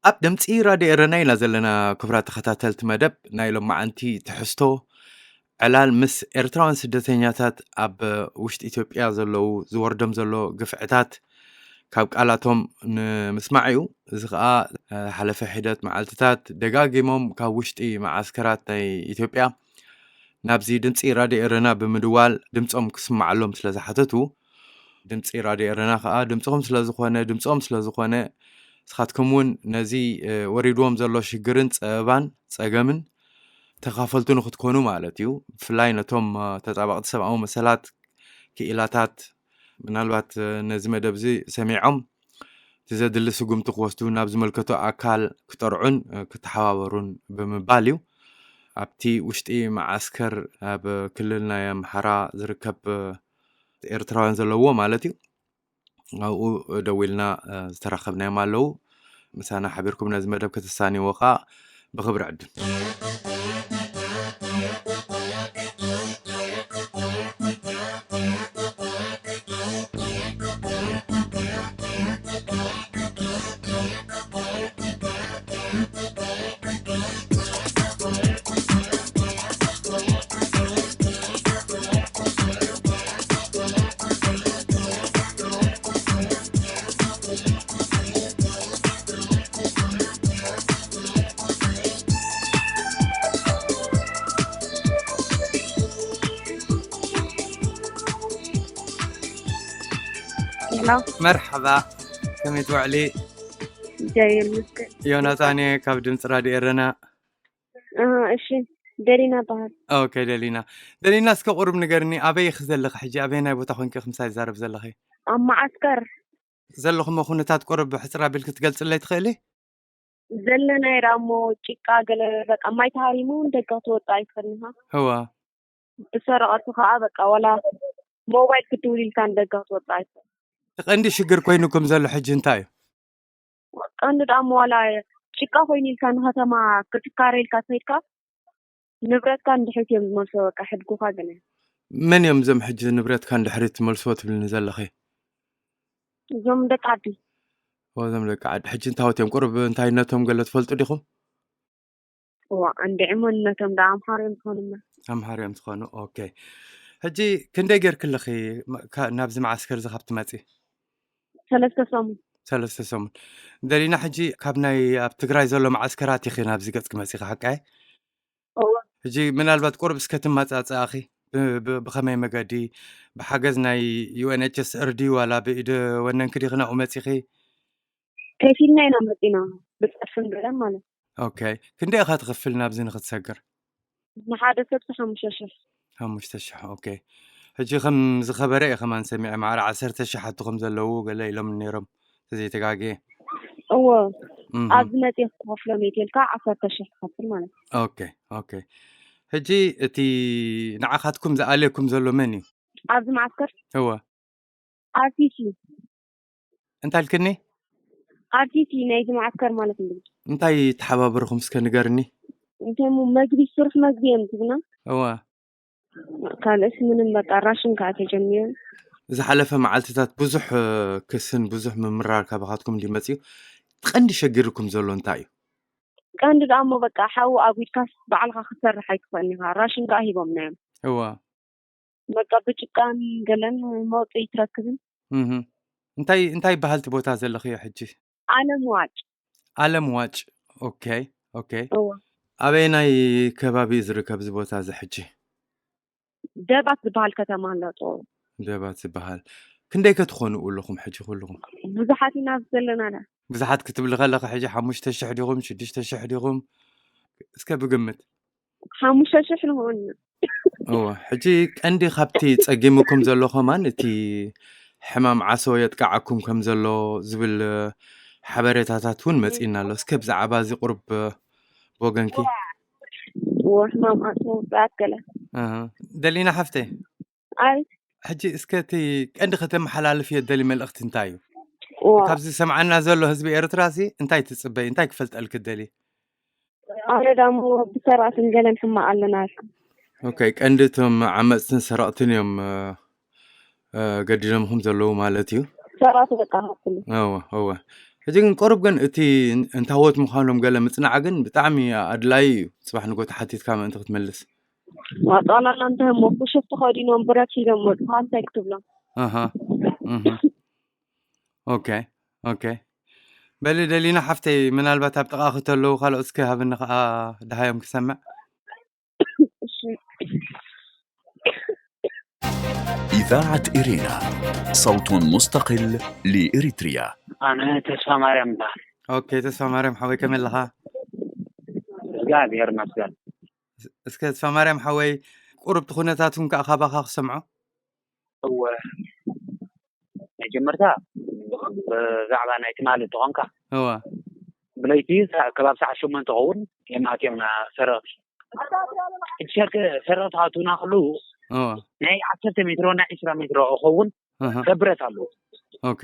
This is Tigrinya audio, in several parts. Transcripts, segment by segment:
ኣብ ድምፂ ራድዮ ኤረና ኢና ዘለና። ክቡራት ተኸታተልቲ መደብ፣ ናይ ሎማዓንቲ ትሕዝቶ ዕላል ምስ ኤርትራውያን ስደተኛታት ኣብ ውሽጢ ኢትዮጵያ ዘለዉ፣ ዝወርዶም ዘሎ ግፍዕታት ካብ ቃላቶም ንምስማዕ እዩ። እዚ ከዓ ሓለፈ ሒደት መዓልትታት ደጋጊሞም ካብ ውሽጢ መዓስከራት ናይ ኢትዮጵያ ናብዚ ድምፂ ራድዮ ኤረና ብምድዋል ድምፆም ክስማዓሎም ስለ ዝሓተቱ፣ ድምፂ ራድዮ ኤረና ከዓ ድምፅኹም ስለ ዝኾነ፣ ድምፆም ስለ ዝኾነ፣ ንስኻትኩም እውን ነዚ ወሪድዎም ዘሎ ሽግርን ፀበባን ፀገምን ተኻፈልቱ ንክትኮኑ ማለት እዩ። ብፍላይ ነቶም ተጣባቕቲ ሰብኣዊ መሰላት ክኢላታት፣ ምናልባት ነዚ መደብ እዚ ሰሚዖም እቲ ዘድሊ ስጉምቲ ክወስዱ ናብ ዝመልከቶ ኣካል ክጠርዑን ክተሓባበሩን ብምባል እዩ። ኣብቲ ውሽጢ መዓስከር ኣብ ክልል ናይ ኣምሓራ ዝርከብ ኤርትራውያን ዘለዎ ማለት እዩ። ኣብኡ ደዊልና ዝተራኸብናዮም ኣለዉ። ምሳና ሓቢርኩም ነዚ መደብ ከተሳንይዎ ከዓ ብኽብሪ ዕድም። መርሓባ፣ ከመይ ትውዕሊ? ዮናታን እየ ካብ ድምፂ ራድዮ ኤረና። እሺ፣ ደሊና በሃል። ኦኬ ደሊና፣ ደሊና እስከ ቁሩብ ንገርኒ፣ ኣበይ ኢኺ ዘለኺ ሕጂ? ኣበይ ናይ ቦታ ኮንኪ ኢኺ ምሳይ ትዛረብ ዘለኺ? ኣብ መዓስከር። ዘለኹሞ ኩነታት ቁሩብ ሕፅር ኣቢልኪ ትገልፅለይ ትኽእሊ? ዘለናይ ዳሞ ጭቃ ገለ በቃ ማይ ተሃሪሙ ንደገ ክትወፅእ ኣይትኽእልን ኢኻ። እዋ። ብሰረቐቱ ከዓ በቃ ዋላ ሞባይል ክትድውል ኢልካ ንደገ ክትወፅእ ኣይትኽእልን። እቲ ቀንዲ ሽግር ኮይኑኩም ዘሎ ሕጂ እንታይ እዩ? ቀንዲ ዳሞ ዋላ ጭቃ ኮይኑ ኢልካ ንከተማ ክትካረ ኢልካ ተኸድካ ንብረትካ እንድሕሪት እዮም ዝመልሶ በቃ ሕድጉኻ ግን። መን እዮም እዞም ሕጂ ንብረትካ እንድሕሪት ትመልስዎ ትብልኒ ዘለኺ? እዞም ደቂ ዓዲ። እዞም ደቂ ዓዲ ሕጂ እንታወት እዮም? ቁሩብ እንታይነቶም ገለ ትፈልጡ ዲኹም? እዋ እንድዒ መንነቶም ዳ ኣምሓሩ እዮም ዝኾኑና። ኣምሓሩ እዮም ዝኾኑ። ኦኬ። ሕጂ ክንደይ ጌርክለኺ ናብዚ መዓስከር እዚ ካብ ትመፂ? ሰለስተ ሰሙን። ሰለስተ ሰሙን። ደሊና ሕጂ ካብ ናይ ኣብ ትግራይ ዘሎ መዓስከራት ኢኺ ናብዚ ገጽ ክመፂ ሓቃይ? እዋ። ሕጂ ምናልባት ቁሩብ እስከ ትመጻጸኣኺ ብኸመይ መገዲ ብሓገዝ ናይ ዩኤንኤችሲኣር ድዩ ዋላ ብኢደ ወነንኪ ዲኺ ናብኡ መጺኺ? ከፊልና ኢና መጺና ብጸርፍን ገለን ማለት። ኦኬ። ክንደይ ኢኻ ትኽፍል ናብዚ ንኽትሰግር? ንሓደ ሰብ ሓሙሽተ ሽሕ። ሓሙሽተ ሽሕ። ኦኬ። ሕጂ ከም ዝኸበረ እየ ከማን ሰሚዐ ማዕረ ዓሰርተ ሽሕ ኣቱ ከም ዘለዉ ገለ ኢሎም ነይሮም። ተዘይተጋግየ። እዎ። ኣብዚ መፅእ ክኸፍሎም እየ ኢልካ ዓሰርተ ሽሕ ትኸፍል ማለት እዩ። ኦኬ። ኦኬ። ሕጂ እቲ ንዓኻትኩም ዝኣልየኩም ዘሎ መን እዩ? ኣብዚ መዓስከር? እወ። ኣርቲሲ። እንታይ ኢልክኒ? ኣርቲሲ ናይዚ መዓስከር ማለት እዩ። እንታይ ተሓባበርኹም እስከ ንገርኒ? እንታይ እሞ መግቢ ስሩሕ መግቢ እዮም ዝብና። እወ። ካልእስ ምንም በቃ ራሽን ከዓ ተጀሚሩ። ዝሓለፈ መዓልትታት ብዙሕ ክስን ብዙሕ ምምራር ካባኻትኩም እንዲ መፅዩ። እቲ ቀንዲ ሸጊርኩም ዘሎ እንታይ እዩ? ቀንዲ ደኣ እሞ በቃ ሓዊ ኣጉድካስ ባዕልኻ ክትሰርሕ ኣይትኽእልን ኢኻ። ራሽን ከዓ ሂቦምና እዮም። እዋ። በቃ ብጭቃን ገለን መውፅኢ ትረክብን። እህ። እንታይ እንታይ ይበሃል እቲ ቦታ ዘለኽዮ ሕጂ? ኣለም ዋጭ። ኣለም ዋጭ። ኦኬ። ኦኬ። እዋ። ኣበየናይ ከባቢ እዩ ዝርከብ እዚ ቦታ እዚ ሕጂ? ደባት ዝበሃል ከተማ ኣሎ ጥቕኡ። ደባት ዝበሃል። ክንደይ ከ ትኾኑ ኣለኹም ሕጂ ኩልኹም? ብዙሓት ኢና ዘለና ዳ። ብዙሓት ክትብሊ ከለኺ ሕጂ ሓሙሽተ ሽሕ ዲኹም ሽዱሽተ ሽሕ ዲኹም? እስከ ብግምት። ሓሙሽተ ሽሕ ንኸውን ኢና። እወ፣ ሕጂ ቀንዲ ካብቲ ጸጊሙኩም ዘሎ ከማን እቲ ሕማም ዓሶ የጥቃዓኩም ከም ዘሎ ዝብል ሓበሬታታት እውን መጺእና ኣሎ። እስከ ብዛዕባ እዚ ቁሩብ ብወገንኪ። እወ፣ ሕማም ዓሶ ምውጻእ ገለ። ኣሃ። ደሊና ሓፍተይ። ኣይ። ሕጂ እስከ እቲ ቀንዲ ከተመሓላልፍዮ ደሊ መልእኽቲ እንታይ እዩ? እወ። ካብዚ ዝሰምዓና ዘሎ ህዝቢ ኤርትራሲ እንታይ ትጽበይ? እንታይ ክፈልጠልኪ ደሊ? ኣነ ዳሞ ብሰራእትን ገለን ሕማቕ ኣለና ኢልኩም። ኦኬ፣ ቀንዲ እቶም ዓመጽትን ሰረቕትን እዮም፣ እ፣ እ፣ ገዲሎምኹም ዘለዉ ማለት እዩ። ሰራእቲ በቃ ሃብትሉ። እወ፣ እወ። ሕጂ ግን ቁሩብ ግን እቲ እንታዎት ምዃኖም ገለ ምጽናዕ ግን ብጣዕሚ ኣድላዪ እዩ። ጽባሕ ንጎ ተሓቲትካ ምእንቲ ክትምልስ። ማጣላላ እንተ እሞ ኩሽፍ ተኸዲኖም ብረት ሒዞም መጥፋ እንታይ ክትብሎም? ኣሃ እህ። ኦኬ ኦኬ። በሊ ደሊና ሓፍተይ፣ ምናልባት ኣብ ጥቓኺ ተለዉ ካልኦት እስከ ሃብኒ ከኣ ደሃዮም ክሰምዕ። እሺ። إذاعة إرينا، صوت مستقل لإريتريا. ኣነ ተስፋ ማርያም ይበሃል። ኦኬ ተስፋ ማርያም ሓወይ ከመይ ኣለኻ? እግዚኣብሔር ይመስገን። እስከ ተስፋ ማርያም ሓወይ ቁሩብ እቲ ኩነታት እውን ከኣ ካባኻ ክሰምዖ። እወ፣ መጀመርታ ብዛዕባ ናይ ትማሊ እንተኾንካ፣ እወ ብለይቲ ሰ- ከባቢ ሰዓት ሸሞንተ ኸውን የማእትዮም ና ሰረቕቲ። እቲ ሸርቂ ሰረቕቲ ኣቱና ከለዉ እወ ናይ ዓሰርተ ሜትሮ ናይ ዕስራ ሜትሮ ኸውን እህ። ከብረት ኣለዉ። ኦኬ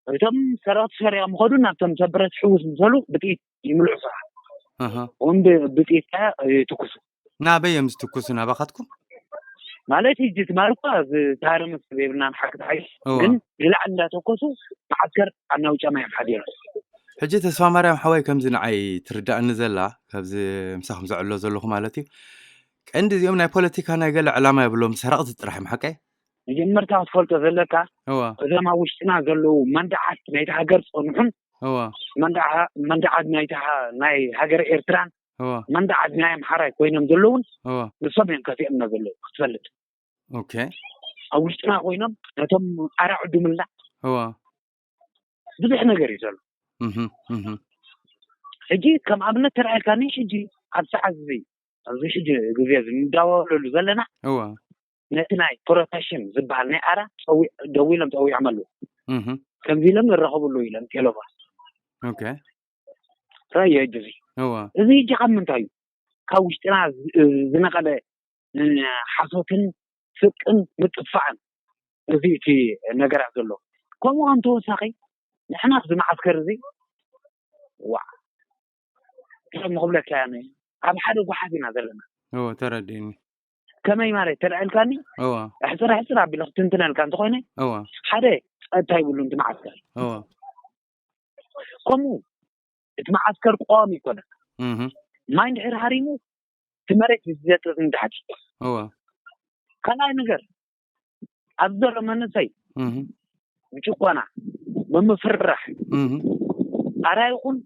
እቶም ሰረቕቲ ሰሪቖም ኸዱ ናብቶም ሰብረት ሕውስ ምሰሉ ብጥይት ይምልዑ ስራሕ እህ። እውን ብ- ብጥይት ከ ይትኩሱ። ናበይ እዮም ዝትኩሱ? ናባኻትኩም? ማለት ሕጂ ትማሊ እኳ ዝታረመ ሰብ የብልናን ሓቂ ተሓይሽ እወ ግን ንላዕሊ እንዳተኮሱ መዓስከር ኣናውጫማ እዮም ሓዲሮም። ሕጂ ተስፋ ማርያም ሓወይ ከምዚ ንዓይ ትርዳእኒ ዘላ ካብዚ ምሳኹም ዘዕሎ ዘለኹ ማለት እዩ። ቀንዲ እዚኦም ናይ ፖለቲካ ናይ ገለ ዕላማ የብሎም ሰረቕቲ ጥራሕ እዮም ሓቀይ? መጀመርታ ክትፈልጦ ዘለካ እወ እዞም ኣብ ውሽጥና ዘለዉ መንደዓት ናይቲ ሃገር ዝጸንሑን እወ መንደዓ- መንደዓት ናይቲ ሃ- ናይ ሃገር ኤርትራን እወ መንደዓት ናይ ኣምሓራይ ኮይኖም ዘለውን እወ ንሶም እዮም ከፊኦምና ዘለዉ ክትፈልጥ። ኦኬ ኣብ ውሽጥና ኮይኖም ነቶም ኣራዑ ድምላ እወ ብዙሕ ነገር እዩ ዘሎ። እህ እህ ሕጂ ከም ኣብነት ተረኣየልካኒ ሕጂ ኣብ ሰዓት እዚ ኣብዚ ሕጂ ግዜ እዚ እንዳወለሉ ዘለና እወ ነቲ ናይ ፕሮቴሽን ዝበሃል ናይ ኣራ ጸዊ- ደዊሎም ጸዊዖም ኣለዉ። እህ ከምዚ ኢሎም ንራኸብሉ ኢሎም ቴሎባ ኦኬ ራዮ ሕጂ እዚ እወ እዚ ሕጂ ካብ ምንታይ እዩ? ካብ ውሽጥና ዝ- ዝነቐለ እ፣ ሓሶትን ስቅን ምጥፋእን እዚ እቲ ነገራት ዘሎ። ከምኡ ከም ተወሳኺ ንሕና ኣብዚ መዓስከር እዚ ዋ ከም ክብለካ እየ ኣነ ኣብ ሓደ ጓሓፍ ኢና ዘለና። እወ ተረዲእኒ ከመይ ማለት ተረኣልካኒ እወ ሕፅር ሕፅር ኣቢለ ክትንትነልካ እንተኮይነ እወ ሓደ ፀጥታ ይብሉን እቲ መዓስከር። እወ ከምኡ እቲ መዓስከር ቆዋሚ ይኮነ እህ ማይ እንድሕር ሃሪሙ እቲ መሬት ዝዘጥጥ ንታሕቲ። እወ ካልኣይ ነገር ኣብዚ ዘሎ መንእሰይ እህ ብጭቆና ብምፍርራሕ እህ ኣራ ይኹን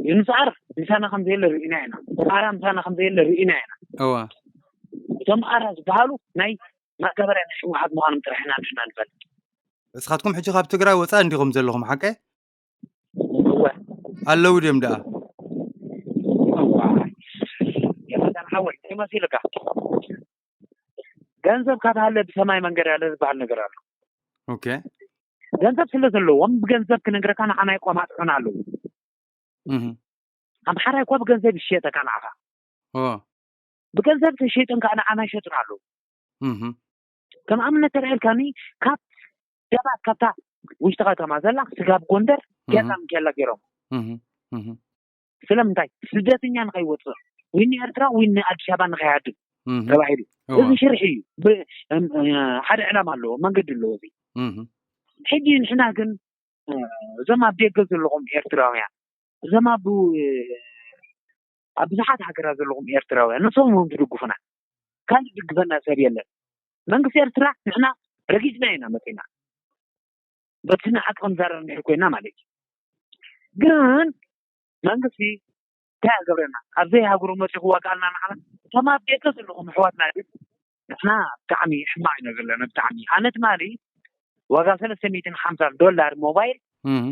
ይንስኣር ምሳና ከም ዘየለ ርኢና ኢና። ኣራ ምሳና ከም ዘየለ ርኢና ኢና። እወ እቶም ኣራ ዝበሃሉ ናይ መቀበርያ ናይ ህወሓት ምዃኖም ጥራሕ ኢና ንሕና ንፈልጥ። እስኻትኩም ሕጂ ካብ ትግራይ ወፃእ እንዲኹም ዘለኹም ሓቀ? እወ ኣለዉ ድዮም ደኣ? እዋ የፈተን ሓወይ እንታይ መሲልካ? ገንዘብ ካብ ሃለ ብሰማይ መንገድ ያለ ዝበሃል ነገር ኣሎ። ኦኬ ገንዘብ ስለ ዘለዎም ብገንዘብ ክነግረካ ንዓና ይቆማጥዑና ኣለዉ። እህ ኣምሓራይ እኳ ብገንዘብ ይሸጠካ ንዓኻ እወ ብገንዘብ ተሸይጦም ከዓ ንዓና ይሸጡና ኣለዉ። እህ ከም ኣብነት ተልዕልካኒ ካብ ገባት ካብታ ውሽጢ ከተማ ዘላ ስጋብ ጎንደር እህ ጌርና ኬላ ገይሮም እህ እህ ስለምንታይ ስደተኛ ንኸይወፅእ ወይ ንኤርትራ ወይ ንኣዲስ ኣበባ ንኸይሃድም እህ ተባሂሉ እወ እዚ ሽርሒ እዩ ብ- እም- እ- ሓደ ዕላማ ኣለዎ መንገዲ ኣለዎ እዚ እህ ሕጂ ንሕና ግን እ፣ እዞም ኣብ ደገ ዘለኹም ኤርትራውያን እዞም ኣብ ኣብ ብዙሓት ሃገራት ዘለኹም ኤርትራውያን ንሶም እዮም ዝድግፉና ካልእ ዝድግፈና ሰብ የለን መንግስቲ ኤርትራ ንሕና ረጊጽና ኢና መጺና በቲ ንዓት ከም ዛረብ እንድሕር ኮይና ማለት እዩ ግን መንግስቲ እንታይ ኣገብረና ኣብዘይ ሃገሩ መጺ ክዋጋልና ንዓና እቶም ኣብ ደገ ዘለኹም ኣሕዋትና ግን ንሕና ብጣዕሚ ሕማቕ ኢና ዘለና ብጣዕሚ ኣነ ትማሊ ዋጋ ሰለስተ ሚእትን ሓምሳን ዶላር ሞባይል እህ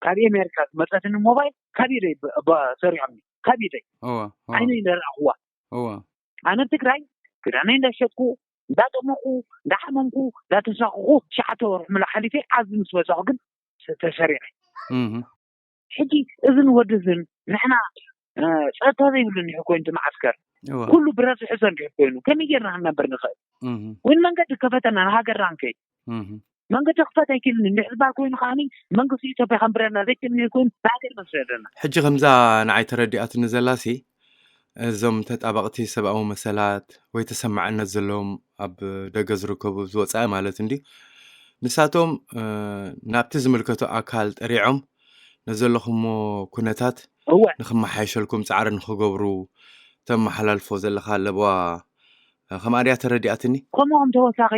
ካብ ኣሜሪካ ዝመፀትኒ ሞባይል ካብ ኢደይ ብ- ብ- ሰሪዖም ካብ ኢደይ እወ እወ ዓይነይ እንዳረኣኽዋ እወ ኣነ ኣብ ትግራይ ክዳነይ እንዳሸጥኩ እንዳጠመኩ እንዳሓመምኩ እንዳተሳኩኩ ትሽዓተ ወርሒ ምላ ሓሊፈ ዓዚ ምስ በፃኹ ግን ተሰሪዐ እህ ሕጂ እዝን ወዲ እዝን ንሕና እ፣ ፀጥታ ዘይብሉ እንዲሕ ኮይኑ እቲ መዓስከር እወ ኩሉ ብረት ዝሕዞ እንዲሕ ኮይኑ ከመይ ጌርና ክንነብር ንኽእል እህ ወይ መንገዲ ከፈተና ንሃገርና ንከይድ እህ መንገዲ ክፈት ኣይክእልን እንዲሕ ዝበሃል ኮይኑ ከዓኒ መንግስቲ ኢትዮጵያ ከንብረና ዘይክእል እንዲሕ ኮይኑ ንሃገር መስደደና ሕጂ ከምዛ ንዓይ ተረዲኣትኒ ዘላሲ እዞም ተጣበቕቲ ሰብኣዊ መሰላት ወይ ተሰማዕነት ዘለዎም ኣብ ደገ ዝርከቡ ዝወፃኢ ማለት እንዲ ንሳቶም ናብቲ ዝምልከቶ ኣካል ጠሪዖም ነዘለኹሞ ኩነታት እወ ንክመሓየሸልኩም ጻዕሪ ንክገብሩ ተመሓላልፎ ዘለካ ኣለዋ። ከምኣ ድያ ተረዲኣትኒ? ከምኡ ከም ተወሳኺ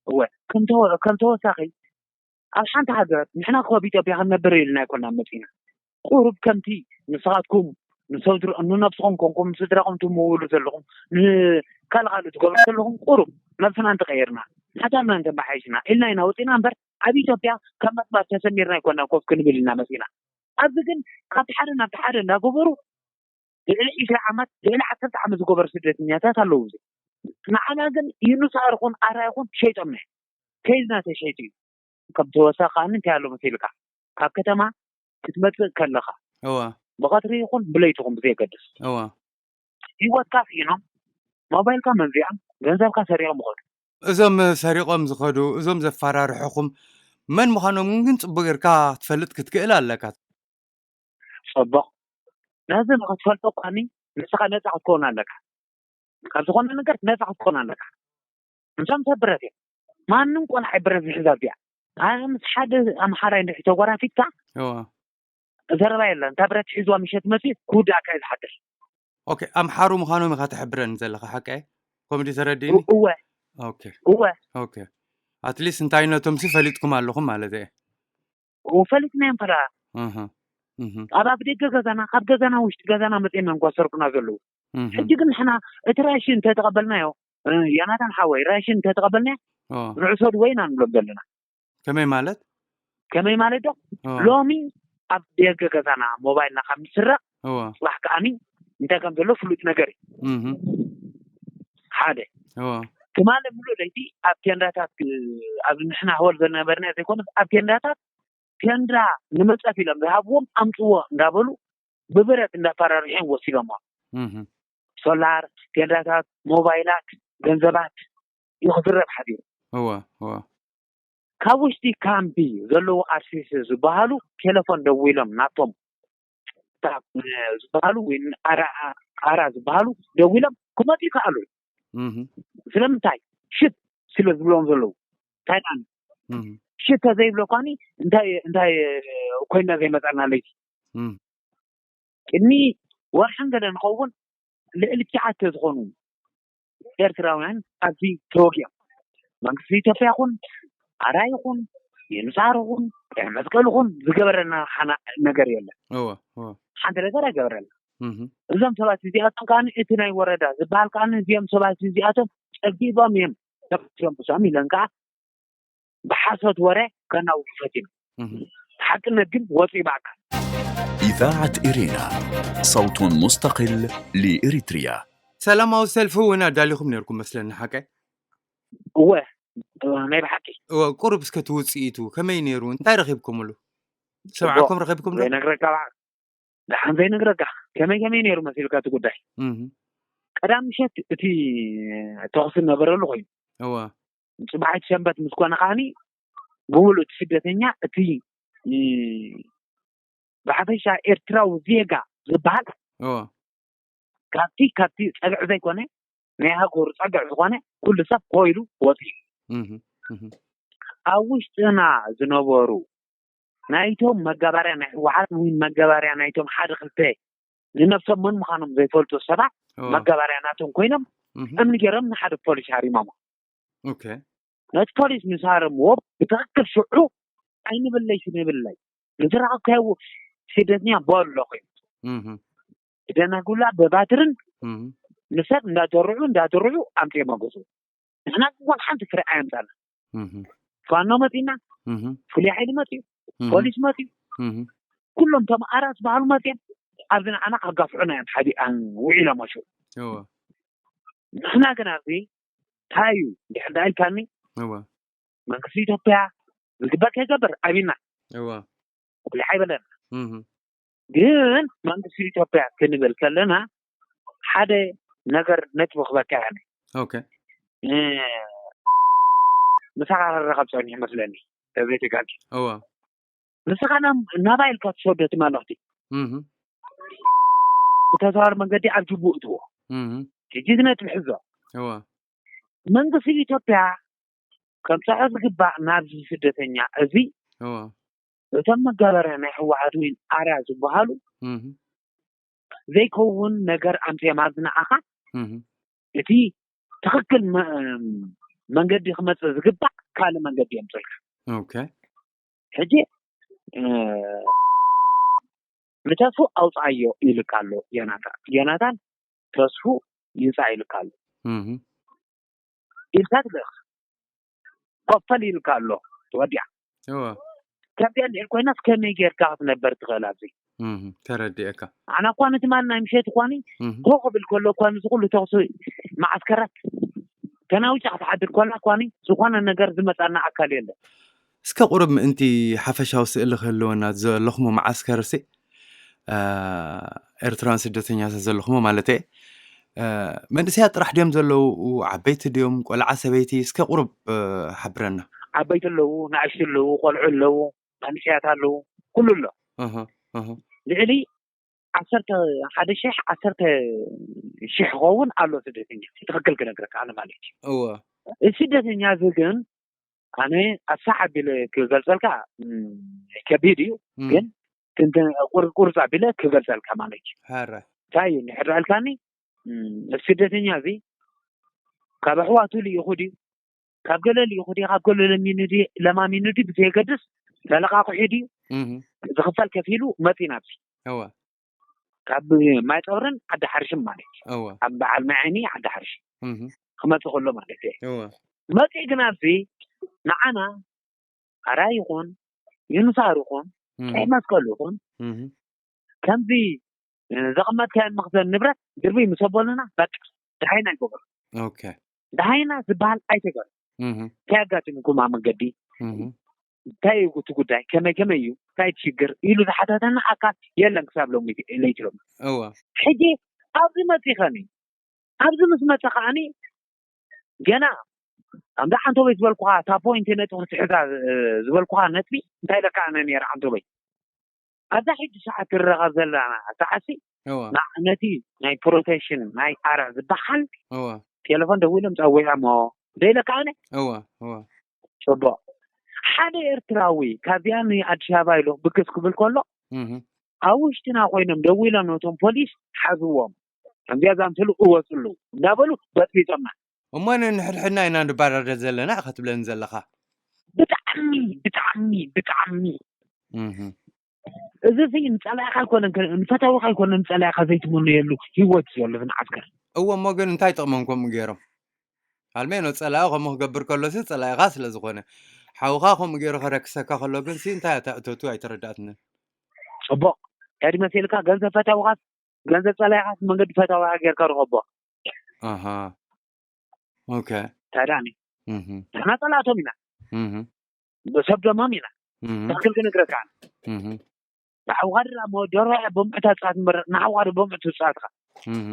እወ ከም ተወ- ከም ተወሳኺ ኣብ ሓንቲ ሃገር ንሕና ኮብ ኢትዮጵያ ክንነብር ኢልና ኣይኮና መፂና። ቁሩብ ከምቲ ንስኻትኩም ንሰድር ንነብስኹም ኮንኩም ንስድራኹም ትምውሉ ዘለኹም ንካልእ ካልእ ትገብሩ ዘለኹም ቁሩብ ነብስና እንተቀየርና ሓሳብና እንተመሓይሽና ኢልና ኢና ወፂና እምበር ኣብ ኢትዮጵያ ካብ መስማት ተሰሚርና ኣይኮና ኮፍ ክንብል ኢና መፂና። ኣብዚ ግን ካብቲ ሓደ ናብቲ ሓደ እንዳገበሩ ልዕሊ ዕስራ ዓመት ልዕሊ ዓሰርተ ዓመት ዝገበሩ ስደተኛታት ኣለዉ። እዚ ንዓና ግን ይኑሳር ኹን ኣራ ይኹን ሸይጦምና ከይድና ተሸይጡ እዩ። ከም ተወሳኺ ከኣ እንታይ ኣሎ መሲልካ ካብ ከተማ ክትመጽእ ከለኻ እዋ ብቐትሪ ይኹን ብለይቲ ይኹን ብዘየገድስ እዋ ህይወትካ ስኢኖም ሞባይልካ መንዚዖም ገንዘብካ ሰሪቖም ይኸዱ። እዞም ሰሪቖም ዝኸዱ እዞም ዘፈራርሑኹም መን ምዃኖም ግን ጽቡቅ ጌርካ ክትፈልጥ ክትክእል ኣለካ። ጽቡቕ ነዚ ንኽትፈልጦ እኳኒ ንስኻ ነጻ ክትከውን ኣለካ። ካብ ዝኾነ ነገር ነጻ ክትከውን ኣለካ። እዞም ሰብ ብረት እዮም። ማንም ቆልዓ ብረት ዝሕዛ እዚኣ ኣነ ምስ ሓደ ኣምሓራይ እንድሕር ተጓራፊትካ እዋ ዘረባ የለን። እታ ብረት ሒዝዋ ምሸት መፂኡ ክውድኣካ እዩ ዝሓድር። ኦኬ ኣምሓሩ ምዃኖም ኢኻ ትሕብረኒ ዘለኻ ሓቀ ኮምዲ ተረዲኒ እወ ኦኬ እወ ኦኬ ኣትሊስት እንታይነቶም ሲ ፈሊጥኩም ኣለኹም ማለት እየ ፈሊጥናዮም ፈላ እህ እህ ኣብ ኣብ ደገ ገዛና ካብ ገዛና ውሽጢ ገዛና መፅኦም እዮም ጓሰርኩና ዘለዉ። እህ ሕጂ ግን ንሕና እቲ ራሽን እንተተቐበልናዮ እ፣ ዮናታን ሓወይ ራሽን እንተተቐበልናዮ ኦ ንዕሰዱ ወይ ኢና ንብሎም ዘለና። ከመይ ማለት ከመይ ማለት ዶ ኦ ሎሚ ኣብ ደገ ገዛና ሞባይልና ካብ ንስረቕ ኦ ፅባሕ ከዓኒ እንታይ ከም ዘሎ ፍሉጥ ነገር እዩ። እህ ሓደ ኦ ትማሊ ሙሉእ ለይቲ ኣብ ቴንዳታት እ፣ ኣብ ንሕና ህወል ዝነበርና ዘይኮነስ ኣብ ቴንዳታት ቴንዳ ንመፀፍ ኢሎም ዝሃብዎም ኣምፅዎ እንዳበሉ ብብረት እንዳፈራርሖም ወሲዶሞ። እህ ሶላር፣ ቴንዳታት፣ ሞባይላት፣ ገንዘባት እዩ ክዝረብ ሓዲሩ። እዋ እዋ ካብ ውሽጢ ካምፒ ዘለዉ ኣርቲስት ዝበሃሉ ቴሌፎን ደዊሎም ናቶም ታ- ዝበሃሉ ወይ ኣራ ኣራ ዝበሃሉ ደዊሎም ክመጡ ይከኣሉ። እህ ስለምንታይ ሽት ስለ ዝብሎም ዘለዉ እንታይ ደኣ እህ ሽት ተዘይብሎ ኳኒ እንታይ እንታይ ኮይና ዘይመፀና ለይቲ እህ ቅድሚ ወርሕን ገለ ንኸውን ልዕሊ ትሽዓተ ዝኾኑ ኤርትራውያን ኣብዚ ተወጊኦም መንግስቲ ኢትዮጵያ ይኹን ኣራ ይኹን የንሳር ይኹን ቀይ መስቀል ይኹን ዝገበረና ሓና ነገር የለን። እዋ እዋ ሓንቲ ነገር ኣይገበረና። እህ እዞም ሰባት እዚኣቶም ከዓ እቲ ናይ ወረዳ ዝበሃል ከዓ እዚኦም ሰባት እዚኣቶም ጸጊቦም እዮም ተባሲሮም ብሶም ኢለን ከዓ ብሓሶት ወረ ከናውሑ ፈቲኖም። እህ ሓቅነት ግን ወፂኡ ብኣካል إذاعة إرينا، صوت مستقل لإريتريا. ሰላማዊ ሰልፊ እውን ኣዳሊኹም ነርኩም መስለኒ ሓቀ እወ ናይ ብሓቂ እወ ቁሩብ እስከ ትውፅኢቱ ከመይ ነይሩ እንታይ ረኺብኩምሉ ሰብዓኩም ረኺብኩም ዶ ዘይነግረካ በዓል ደሓን ዘይነግረካ ከመይ ከመይ ነይሩ መሲልካ እቲ ጉዳይ እህ ቀዳም ምሸት እቲ ተኽሲ ነበረሉ ኮይኑ እወ ፅባሒት ሰንበት ምስ ኮነ ከዓኒ ብምሉእ እቲ ስደተኛ እቲ እ፣ ብሓፈሻ ኤርትራዊ ዜጋ ዝበሃል እወ ካብቲ ካብቲ ፀግዒ ዘይኮነ ናይ ሃገሩ ፀግዒ ዝኾነ ኩሉ ሰብ ኮይሉ ወፂኡ። እህ እህ ኣብ ውሽጥና ዝነበሩ ናይቶም መጋባርያ ናይ ህወሓት ወይ መጋባርያ ናይቶም ሓደ ክልተ ንነብሶም መን ምዃኖም ዘይፈልጡ ሰባት እወ መጋባርያ ናቶም ኮይኖም እህ እምኒ ገይሮም ንሓደ ፖሊስ ሃሪሞሞ። ኦኬ ነቲ ፖሊስ ምስ ሃረምዎ ብትኽክል ሽዑ ኣይንብለይ ሽንብለይ ንዝረኸብካዮ ስደተኛ በሎ ኮይኑ እህ ደናጉላ ብባትርን እህ ንሰብ እንዳደርዑ እንዳደርዑ ኣምፅኦም ኣገዝኡ። ንሕና ግን ሓንቲ ፍረ ኣየምፃና። እህ ፋኖ መፂና፣ እህ ፍሉይ ሓይሊ መፂኡ፣ እህ ፖሊስ መፂኡ፣ እህ ኩሎም ተምኣራት ዝበሃሉ መፂኦም ኣብዚ ንዓና ከጋፍዑና እዮም ሓዲ ውዒሎም ኣሸው። እወ ንሕና ግን ኣብዚ እንታይ እዩ እንድሕር ዳ ኢልካኒ እወ መንግስቲ ኢትዮጵያ ዝግበር ከይገብር ኣቢና እወ ኩሉ ኣይበለና። እህ ግን መንግስቲ ኢትዮጵያ ክንብል ከለና ሓደ ነገር ነጥቢ ክበካ ያለ ኦኬ ምሳኻ ክራኸብ ፀኒሑ መስለኒ ተዘይተጋጊ እወ ንስኻ ናብ ናባይ ኢልካ ትሰዶ እቲ መልእኽቲ እህ ብተዘዋዋሪ መንገዲ ኣብ ጅቡእ እትዎ እህ ሕጂ እዚ ነጥቢ ሕዞ እወ መንግስቲ ኢትዮጵያ ከምፅሖ ዝግባእ ናብዚ ስደተኛ እዚ እዋ እቶም መጋበርያ ናይ ህወሓት ወይ ኣርያ ዝበሃሉ እህ ዘይከውን ነገር ኣምፅኦም ኣብዚ ንዓኻ እህ እቲ ትኽክል መ- መንገዲ ክመፅእ ዝግባእ ካልእ መንገዲ የምፅልካ። ኦኬ ሕጂ እ፣ ንተስፉ ኣውፅኣዮ ኢልካ ኣሎ ዮናታን። ዮናታን ተስፉ ይውፃእ ኢልካ ኣሎ እህ ኢልካ ትልእኽ ኮፈል ኢልካ ኣሎ። ተወዲኣ እዋ ከምዚኣ እንድሕር ኮይናስ ከመይ ጌርካ ክትነበር ትኽእል ኣብዚ? እህ ተረዲኤካ። ኣነ እኳ ንትማል ናይ ምሸት እኳኒ እህ ኮ ክብል ከሎ እኳ ንዚ ኩሉ ተኽሲ መዓስከራት ተናዊጫ ክትሓድር ኮላ እኳኒ ዝኾነ ነገር ዝመፃና ኣካል የለን። እስከ ቁሩብ ምእንቲ ሓፈሻዊ ስእሊ ክህልወና ዘለኹሞ መዓስከር ሲ ኤርትራን ስደተኛታት ዘለኹሞ ማለት እየ። መንእሰያት ጥራሕ ድዮም ዘለዉ? ዓበይቲ ድዮም? ቆልዓ ሰበይቲ? እስከ ቁሩብ ሓብረና። ዓበይቲ ኣለዉ፣ ንኣሽቱ ኣለዉ፣ ቆልዑ ኣለዉ፣ መንእሰያት ኣለዉ፣ ኩሉ ኣሎ። ልዕሊ ዓሰርተ ሓደ ሽሕ ዓሰርተ ሽሕ ክኸውን ኣሎ ስደተኛ። ትኽክል ክነግረካ ኣነ ማለት እዩ። እወ። እዚ ስደተኛ እዚ ግን ኣነ ኣሳሕ ኣቢለ ክገልጸልካ ከቢድ እዩ። ግን ክንተ ቁርቁርጽ ኣቢለ ክገልጸልካ ማለት እዩ። ሐረ እንታይ እዩ እንድሕር ኣልካኒ፣ ስደተኛ እዚ ካብ ኣሕዋቱ ልኢኹ ድዩ፣ ካብ ገለ ልኢኹ ድዩ፣ ካብ ገለ ለሚኑ ድዩ፣ ለማሚኑ ድዩ ብዘየገድስ ተለቓቑሑ ድዩ፣ ዝኽፈል ከፊሉ መፂ ናብዚ እወ ካብ ማይ ፀብርን ዓዲ ሓርሽም ማለት እዩ። እወ ኣብ በዓል ማይ ዓይኒ ዓዲ ሓርሽ እህ ክመፅእ ከሎ ማለት እዩ። እወ መፂ ግን ኣብዚ ንዓና ኣራይ ይኹን ዩንሳር ይኹን እህ ቀይ መስቀል ይኹን እህ ከምዚ ዘቐመጥካዮ መኽዘን ንብረት ድርብይ ምስ ኣበሉና በቃ ደሃይና ይገብሩ። ኦኬ ደሃይና ዝበሃል ኣይተገሩ። እህ እንታይ ኣጋጢሙኩም ኣብ መንገዲ? እህ እንታይ እዩ እቲ ጉዳይ? ከመይ ከመይ እዩ? እንታይ እቲ ሽግር? ኢሉ ዝሓተተና ኣካል የለን ክሳብ ሎሚ ለይቲ ሎሚ። እወ ሕጂ ኣብዚ መፂኸኒ ኣብዚ ምስ መፀ ከዓኒ ገና ኣምዳ ዓንቶበይ ዝበልኩኻ እታ ፖይንት ነጥቢ ክትሕዛ ዝበልኩኻ ነጥቢ እንታይ ኢለካ ኣነ ነይረ ዓንቶበይ ኣብዛ ሕጂ ሰዓት ትረኸብ ዘለና ሰዓትሲ እወ ና- ነቲ ናይ ፕሮቴሽን ናይ ኣረ ዝበሃል እወ ቴሌፎን ደዊሎም ፀዊዖሞ ደኢለካ ኣነ እወ እወ ጽቡቕ ሓደ ኤርትራዊ ካብዚኣ ንኣዲስ ኣበባ ኢሉ ብግስ ክብል ከሎ እህ ኣብ ውሽጥና ኮይኖም ደዊሎም ነቶም ፖሊስ ሓዝዎም ከምዚኣ ዛምሰሉ እወፅሉ እንዳበሉ በጥቢጦምና እሞ ንሕድሕድና ኢና ንባራደር ዘለና ኢኻ ትብለኒ ዘለኻ። ብጣዕሚ ብጣዕሚ ብጣዕሚ እህ እዚ ሲ ንፀላኢኻ ኣይኮነን ከ- ንፈታዊኻ ኣይኮነን ንፀላኢኻ ዘይትመነየሉ ህይወት ዘሎ ዝን ዓስከር እወ እሞ ግን እንታይ ጥቕሞም ከምኡ ገይሮም ኣልሜኖ ፀላኢ ከምኡ ክገብር ከሎሲ ፀላኢኻ ስለ ዝኾነ ሓውኻ ከምኡ ገይሩ ከረክሰካ ከሎ ግን ሲ እንታይ እታ እቶቱ ኣይተረዳእትንን ጽቡቕ እንታይ ድመሲልካ ገንዘብ ፈታዊኻስ ገንዘብ ጸላኢኻስ መንገዲ ፈታዊኻ ጌርካ ርኸቦ ኣሃ ኦኬ ታዳኒ እህ ንሕና ጸላእቶም ኢና እህ ሰብ ደሞም ኢና እህ ትኽክል ክንግረካ እህ ንሓውኻ ድኣ እሞ ደርሆ እያ ብምዕታ ጻት ምበር ንሓውኻ ዶ ብምዕቱ ጻትኻ እህ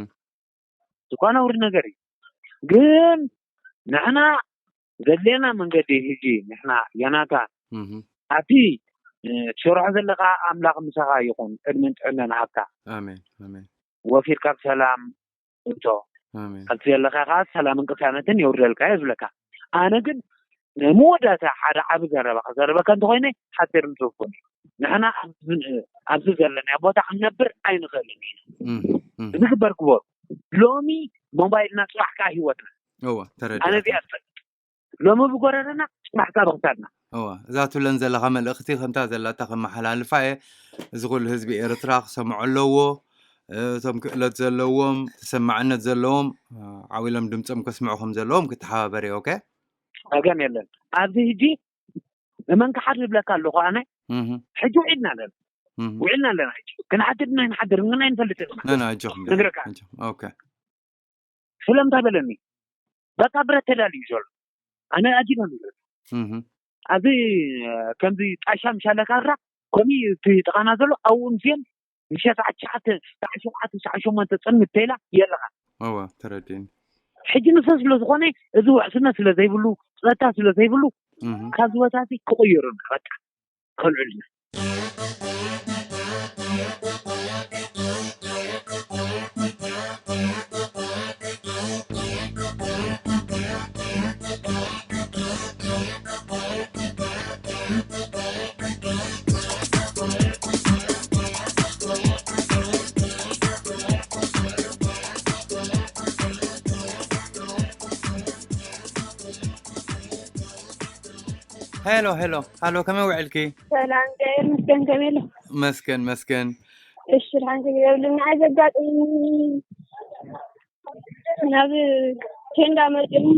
ዝኾነ ውሪ ነገር እዩ ግን ንሕና ዘድልየና መንገዲ ህጂ ንሕና የናታ እህ ኣብቲ ትሰርሖ ዘለካ ኣምላኽ ምሳኻ ይኹን ዕድመን ጥዕናን ሃብካ ኣሜን ኣሜን ወፊርካ ብሰላም እቶ ኣሜን ኣብቲ ዘለካ ከዓ ሰላምን ቅሳነትን የውርደልካ እየ ዝብለካ ኣነ ግን ናይ መወዳእታ ሓደ ዓቢ ዘረባ ክዘረበካ እንተኮይነ ሓፂር ንትርፉን እዩ ንሕና ኣብዚ ዘለናዮ ቦታ ክንነብር ኣይንኽእልን ኢና እህ እህ ዝግበር ክበሩ ሎሚ ሞባይልና ፅባሕ ከዓ ህይወትና እወ ተረዲኣ ኣነ እዚኣ ዝፈልጥ ሎሚ ብጎረርና ፅባሕ ከዓ ብክሳድና እዋ እዛ ትብለን ዘለኻ መልእኽቲ ከምታ ዘላታ ከመሓላልፋ እየ እዚ ኩሉ ህዝቢ ኤርትራ ክሰምዖ ኣለዎ እቶም ክእለት ዘለዎም ተሰማዕነት ዘለዎም ዓው ኢሎም ድምፆም ከስምዑ ከም ዘለዎም ክተሓባበር እየ ኦኬ ጸገም የለን ኣብዚ ህጂ እመን ክሓድር ይብለካ ኣለኹ ኣነ እህ ሕጂ ውዒልና ኣለና እህ ውዒልና ኣለና ሕጂ ክንሓድር ናይ ንሓድር ግን ኣይንፈልጥ ኢና ንና ኣጆኹም ንግረካ ኣጆኹም ኦኬ ስለምንታይ በለኒ በቃ ብረት ተዳልዩ ዘሎ ኣነ ኣጂበ ንብረት እህ ኣብዚ ከምዚ ጣሻ ምሻለካ ራ ከምኡ እቲ ጥቃና ዘሎ ኣብኡ ምስዮም ምሸት ሰዓት ትሽዓተ ሰዓት ሸውዓተ ሰዓት ሸሞንተ ፅልምት ተይላ የለኻ እወ ተረዲእኒ ሕጂ ንሱ ስለ ዝኾነ እዚ ውሕስነት ስለ ዘይብሉ ፀጥታ ስለ ዘይብሉ እህ ካብዚ ቦታ እዚ ክቕይሩ በቃ ከልዕልና ሄሎ ሄሎ፣ ሃሎ፣ ከመይ ውዕልኪ? ሰላም፣ እግዚኣብሔር ይመስገን። ከመይ ኣሎ? መስገን መስገን። እሺ፣ ድሓን ከመይ የብልን። ንዓይ ዘጋጥም ናብ ቴንዳ መፅኦም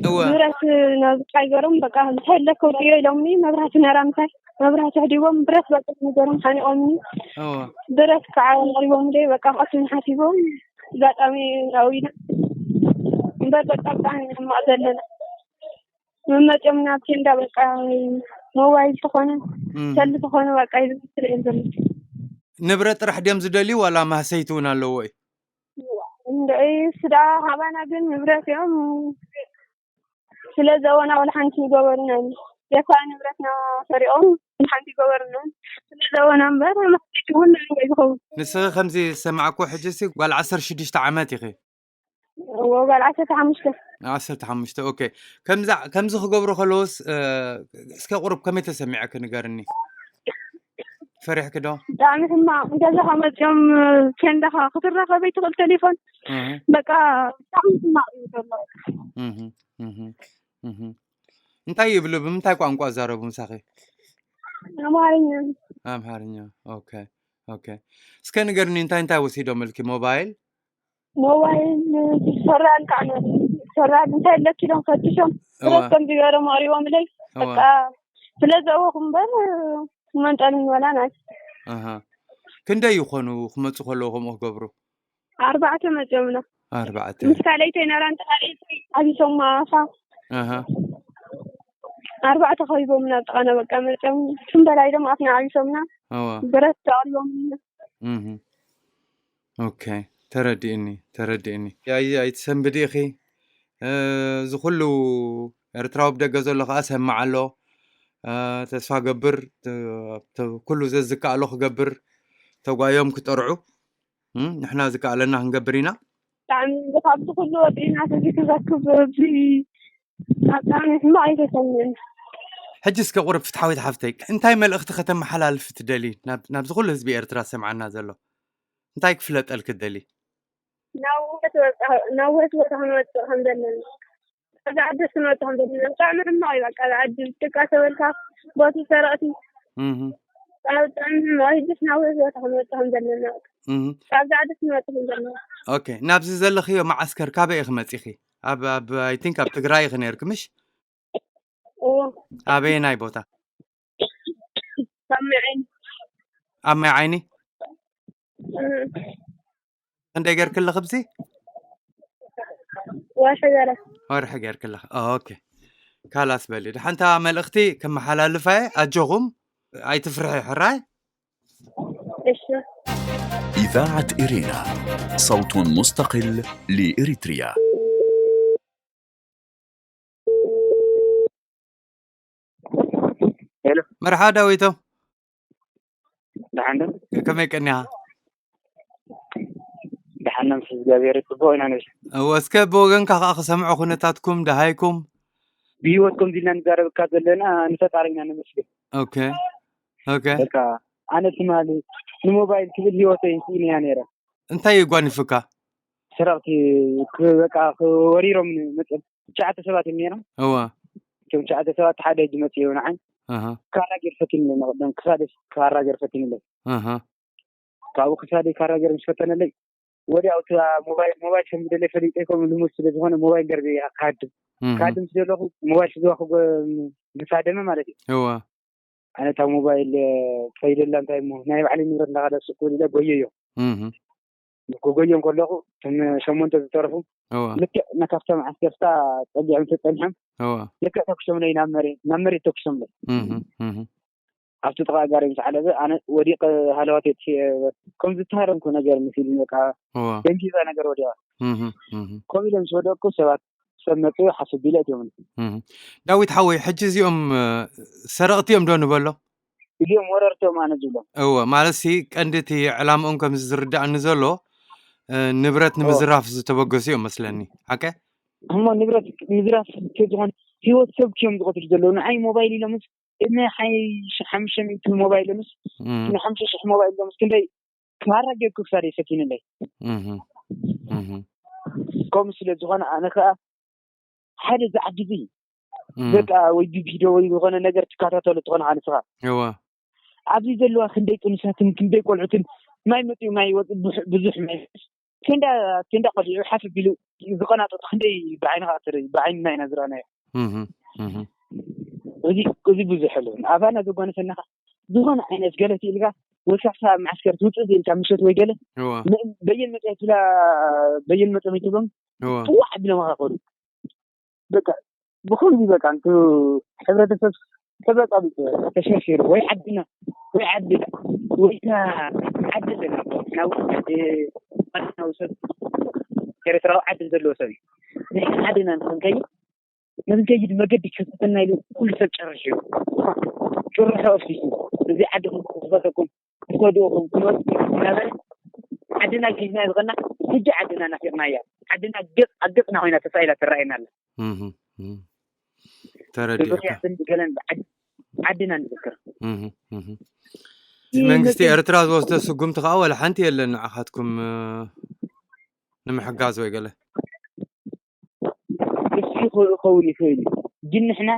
እወ ብረት ናብ ጫይ ገሮም፣ በቃ እንታይ ኣለከ ድዮ ኢሎምኒ። መብራህቲ ነራ ምሳይ መብራህቲ ሕዲቦም ብረት በቃ ነገሮም ሓኒቆምኒ። እወ ብረት ከዓ ቀሪቦም ደ በቃ ቀትም ሓሲቦም ኣጋጣሚ ናዊና እምበር በቃ ብጣዕሚ ሕማቅ ዘለና መመፅኦም ናብ ቴንዳ በቃ ሞባይል ተኾነ እም። ሰልዲ ተኾነ በቃ ይዝምስል እዮም ዘሎ። ንብረት ጥራሕ ድዮም ዝደልዩ ዋላ ማህሰይቲ እውን ኣለዎ እዩ? እንደ እሱ ደኣ ሃባና ግን ንብረት እዮም ስለ ዘበና ወላ ሓንቲ ይገበሩና። የካ ንብረትና ሰሪቆም ሓንቲ ይገበሩና ስለ ዘበና እምበር መክሊት እውን ይኸውን። ንስኺ ከምዚ ዝሰማዕኩ ሕጂ ሲ ጓል ዓሰርተ ሽዱሽተ ዓመት ኢኺ? እዎ፣ ጓል ዓሰርተ ሓሙሽተ። ዓሰርተ ሓሙሽተ። ኦኬ። ከምዛ ከምዚ ክገብሩ ከለውስ እ፣ እስከ ቁሩብ ከመይ ተሰሚዐኪ ንገርኒ? ፈሪሕኪ ዶ? ብጣዕሚ ሕማቅ። ገዛኻ መፅኦም ኬንዳኻ ክትራኸብ ኣይትኽእል ቴሌፎን። እህ፣ በቃ ብጣዕሚ ሕማቅ እዩ ዘሎ። እህ፣ እህ፣ እህ። እንታይ ይብሉ? ብምንታይ ቋንቋ ይዛረቡ ምሳኺ? ኣምሓርኛ። ኣምሓርኛ። ኦኬ፣ ኦኬ። እስከ ንገርኒ እንታይ እንታይ ወሲዶምልኪ? ሞባይል? ሞባይል፣ ሶራል ከዓ ነ-፣ ሶራል እንታይ ኣለኪ ኢሎም ፈትሾም እዋ። ብረት ከም ዝገበሮም ኣቕሪቦምለይ። እዋ። በቃ ስለ ዘእወኹ እምበር ክመንጠሉኒ ወላ ናይ ኣሃ። ክንደይ ይኾኑ ክመፁ ከለዉ ከምኡ ክገብሩ? ኣርባዕተ መፅኦምና። ኣርባዕተ። ምስ ካልኣይተይ ናራ እንተሃሪት ሓቢሶማ ኣፋ ኣሃ። ኣርባዕተ ከቢቦምና ኣብ ጥቓና በቃ መፅኦም። እሱም በላይ ደሞ ኣፍና ሓቢሶምና እዋ። ብረት ኣቕሪቦምና። እህ። ኦኬ፣ ተረዲእኒ፣ ተረዲእኒ። ኣይ-፣ ኣይትሰንብዲ ኢኺ። እ፣ እዚ ኩሉ ኤርትራዊ ኣብ ደገ ዘሎ ከኣ ሰምዕ ኣሎ። እ፣ ተስፋ ገብር፣ ተ-፣ ተ-፣ ኩሉ ዘዝከኣሎ ክገብር፣ ተጓዮም ክጠርዑ። እም፣ ንሕና ዝከኣለና ክንገብር ኢና። ብጣዕሚ ካብዚ ኩሉ ወፂእና እዚ ክረክብ ኣብዚ ብጣዕሚ ሕማቕ ኣይተሰምዕን። ሕጂ እስከ ቁሩብ ፍትሓዊት ሓፍተይ፣ እንታይ መልእኽቲ ከተመሓላልፊ ትደሊ ናብ፣ ናብዚ ኩሉ ህዝቢ ኤርትራ ዝሰምዓና ዘሎ? እንታይ ክፍለጠልኪ ትደሊ? ናብ ውሕት ወፃ-፣ ናብ ውሕት ቦታ ክንወፅእ ከም ዘለና፣ ኣብዚ ዓዲ ክንወፅእ ከም ዘለና ብጣዕሚ ሕማቕ እዩ። በቃ ኣብዚ ዓዲ ጭቃ ተበልካ ቦቲ ሰረቕቲ እህ፣ ኣብ ብጣዕሚ ሕማቕ እዩ። ጅስ ናብ ውሕት ቦታ ክንወፅእ ከም ዘለና በቃ እህ። ካብዚ ዓዲ ክንወፅእ ከም ዘለና። ኦኬ፣ ናብዚ ዘለኽዮ መዓስከር ካበይ ኢኺ መፂኺ? ኣብ፣ ኣብ፣ I think ኣብ ትግራይ ኢኺ ነይርኪ ምሽ? እዎ። ኣበየናይ ቦታ? ካብ ማይ ዓይኒ። ኣብ ማይ ዓይኒ? እም። ክንደይ ገይርክለኺ ብዚ? ወርሒ ገለ። ወርሒ ገይርክለኺ። ኦኬ። ካላስ በሊ። ደሓንታ መልእኽቲ ከመሓላልፋ እየ። ኣጆኹም። ኣይትፍርሒ ሕራይ። እሺ። إذاعة إرينا، صوت مستقل لإريتريا. ሄሎ። መርሓባ ዳዊቶ። ደሓን ዶ? ከመይ ቀኒኻ? ደሓን ነምስ እግዚኣብሔር ጽቡቕ ኢና ንብል። እወ፣ እስከ ብወገንካ ከኣ ክሰምዖ ኩነታትኩም ደሃይኩም። ብህይወት ከምዚ ኢልና ንዛረበካ ዘለና ንፈጣሪ ኢና ነመስግን። ኦኬ፣ ኦኬ። በቃ ኣነ ትማሊ ንሞባይል ክብል ህይወተይ ስኢነያ ነይረ። እንታይ የጓኒፉካ? ሰረቕቲ ክ-፣ በቃ ክወሪሮም መፅኦም ትሽዓተ ሰባት እዮም ነይሮም። እወ። እቶም ትሽዓተ ሰባት ሓደ ሕጂ መፅኡ ንዓይ ኣሃ፣ ክባራገር ፈቲኑ ኣሎ። ቅድም ክሳደ ክባራገር ፈቲኑ ኣሎ። ኣሃ። ካብኡ ክሳደ ክባራገር ምስ ፈተነለይ ወዲያው እታ ሞባይል፣ ሞባይል ከም ዝደለ ፈሊጠ፣ ከምኡ ልሙድ ስለ ዝኾነ ሞባይል ደርበ ክሃድም እህ፣ ክሃድም ስለ ዘለኹ ሞባይል ሒዝዋ ክጎ-፣ ምስ ሃደመ ማለት እዩ። እወ። ኣነ እታ ሞባይል ከይደላ እንታይ እሞ ናይ ባዕለይ ንብረት እንዳኸደ ስቁ ኢለ ጎየዮ። እህ፣ ክጎዮም ከለኹ እቶም ሸሞንተ ዝተረፉ እወ። ልክዕ ነካፍታ መዓስከርታ ጸጊዖም ተጸኒሖም እወ። ልክዕ ተኩሶምለይ ናብ መሬት፣ ናብ መሬት ተኩሶምለይ። እህ፣ እህ፣ ኣብቲ ጥቓ ጋሪ ምስ ዓለበ ኣነ ወዲቐ ሃለዋት የጥፍኤ ከም ዝተሃረምኩ ነገር መሲሉኒ በቃ እወ። ደንጊጸ ነገር ወዲቐ። እህ፣ እህ፣ ኮፍ ኢለ ምስ ወደቕኩ ሰባት ሰብ መጽኡ ሓስብ ኢለ እትዮምኒ። እህ። ዳዊት ሓወይ፣ ሕጂ እዚኦም እ፣ ሰረቕቲ እዮም ዶ ንበሎ? እዚኦም ወረርቲ እዮም ኣነ ዝብሎም። እወ፣ ማለት ሲ ቀንዲ እቲ ዕላምኦም ከምዚ ዝርዳእኒ ዘሎ እ፣ ንብረት ንምዝራፍ ዝተበገሱ እዮም መስለኒ። ሓቀ? እሞ ንብረት ምዝራፍ እንተዝኾነ ህይወት ሰብ እዮም ዝቐትሉ ዘለዉ። ንዓይ ሞባይል ኢሎምስ እነ ሓይ ሓሙሽተ ሚእቲ ሞባይል ኢሎምስ እም፣ ንሓሙሽተ ሽሕ ሞባይል ኢሎምስ ክንደይ ክባራ ጌርኩ ክሳደ ይፈቲንለይ። እህ፣ እህ። ከምኡ ስለ ዝኾነ ኣነ ከኣ ሓደ ዝዓድዚ በቃ ወይ ብቪድዮ ወይ ዝኾነ ነገር ትከታተሉ ትኾን ንስኻ። እዋ ኣብዚ ዘለዋ ክንደይ ጥኑሳትን ክንደይ ቆልዑትን ማይ መፅኡ ማይ ይወፅእ፣ ብዙሕ ማይ ቴንዳ ቴንዳ ቆሊዑ ሓፍ ቢሉ ዝቐናጠጡ ክንደይ ብዓይንኻ ትርኢ፣ ብዓይንና ኢና ዝረኣናዮ። እዚ እዚ ብዙሕ ኣሎ። ኣባና ዘጓነፈና ኸዓ ዝኾነ ዓይነት ገለ ኢልካ ወይ ካሕሳ መዓስከር ትውፅእ ኢልካ ምሸት ወይ ገለ በየን መፅያ ትብላ፣ በየን መፅያ መይትብሎም ጥዋዕ ቢሎም ኸዱ። በቃ ብኸምዚ በቃ እንቱ ሕብረተሰብ ተበጣቢጡ ተሸርሺሩ ወይ ዓድና ወይ ዓዲ ወይ ከ ዓዲ ዘለና ናብ ዓዲ ዓድናዊ ሰብ ኤርትራዊ ዓዲ ዘለዎ ሰብ እዩ። ንሕና ዓድና ንክንከይድ ንክንከይድ መገዲ ከፍተና ኢሉ ኩሉ ሰብ ጨርሽ እዩ። ጭርሖ ኣፍሲሱ እዚ ዓዲ ክፈተኩም ክኸድኹም ክመፁ እናበለ ዓድና ጊዝና ዝበቐና ሕጂ ዓድና ናፊቕናያ። ዓድና ገፅ ኣብ ገፅና ኮይና ተሳኢላ ትረኣየና ኣላ። ተረዲእካ። ብፍርያትን ብገለን ዓድና ንዝክር። እቲ መንግስቲ ኤርትራ ዝወስዶ ስጉምቲ ከዓ ወላ ሓንቲ የለን ንዓኻትኩም ንምሕጋዝ ወይ ገለ። እሱ ክኸውን ይኽእል እዩ። ግን ንሕና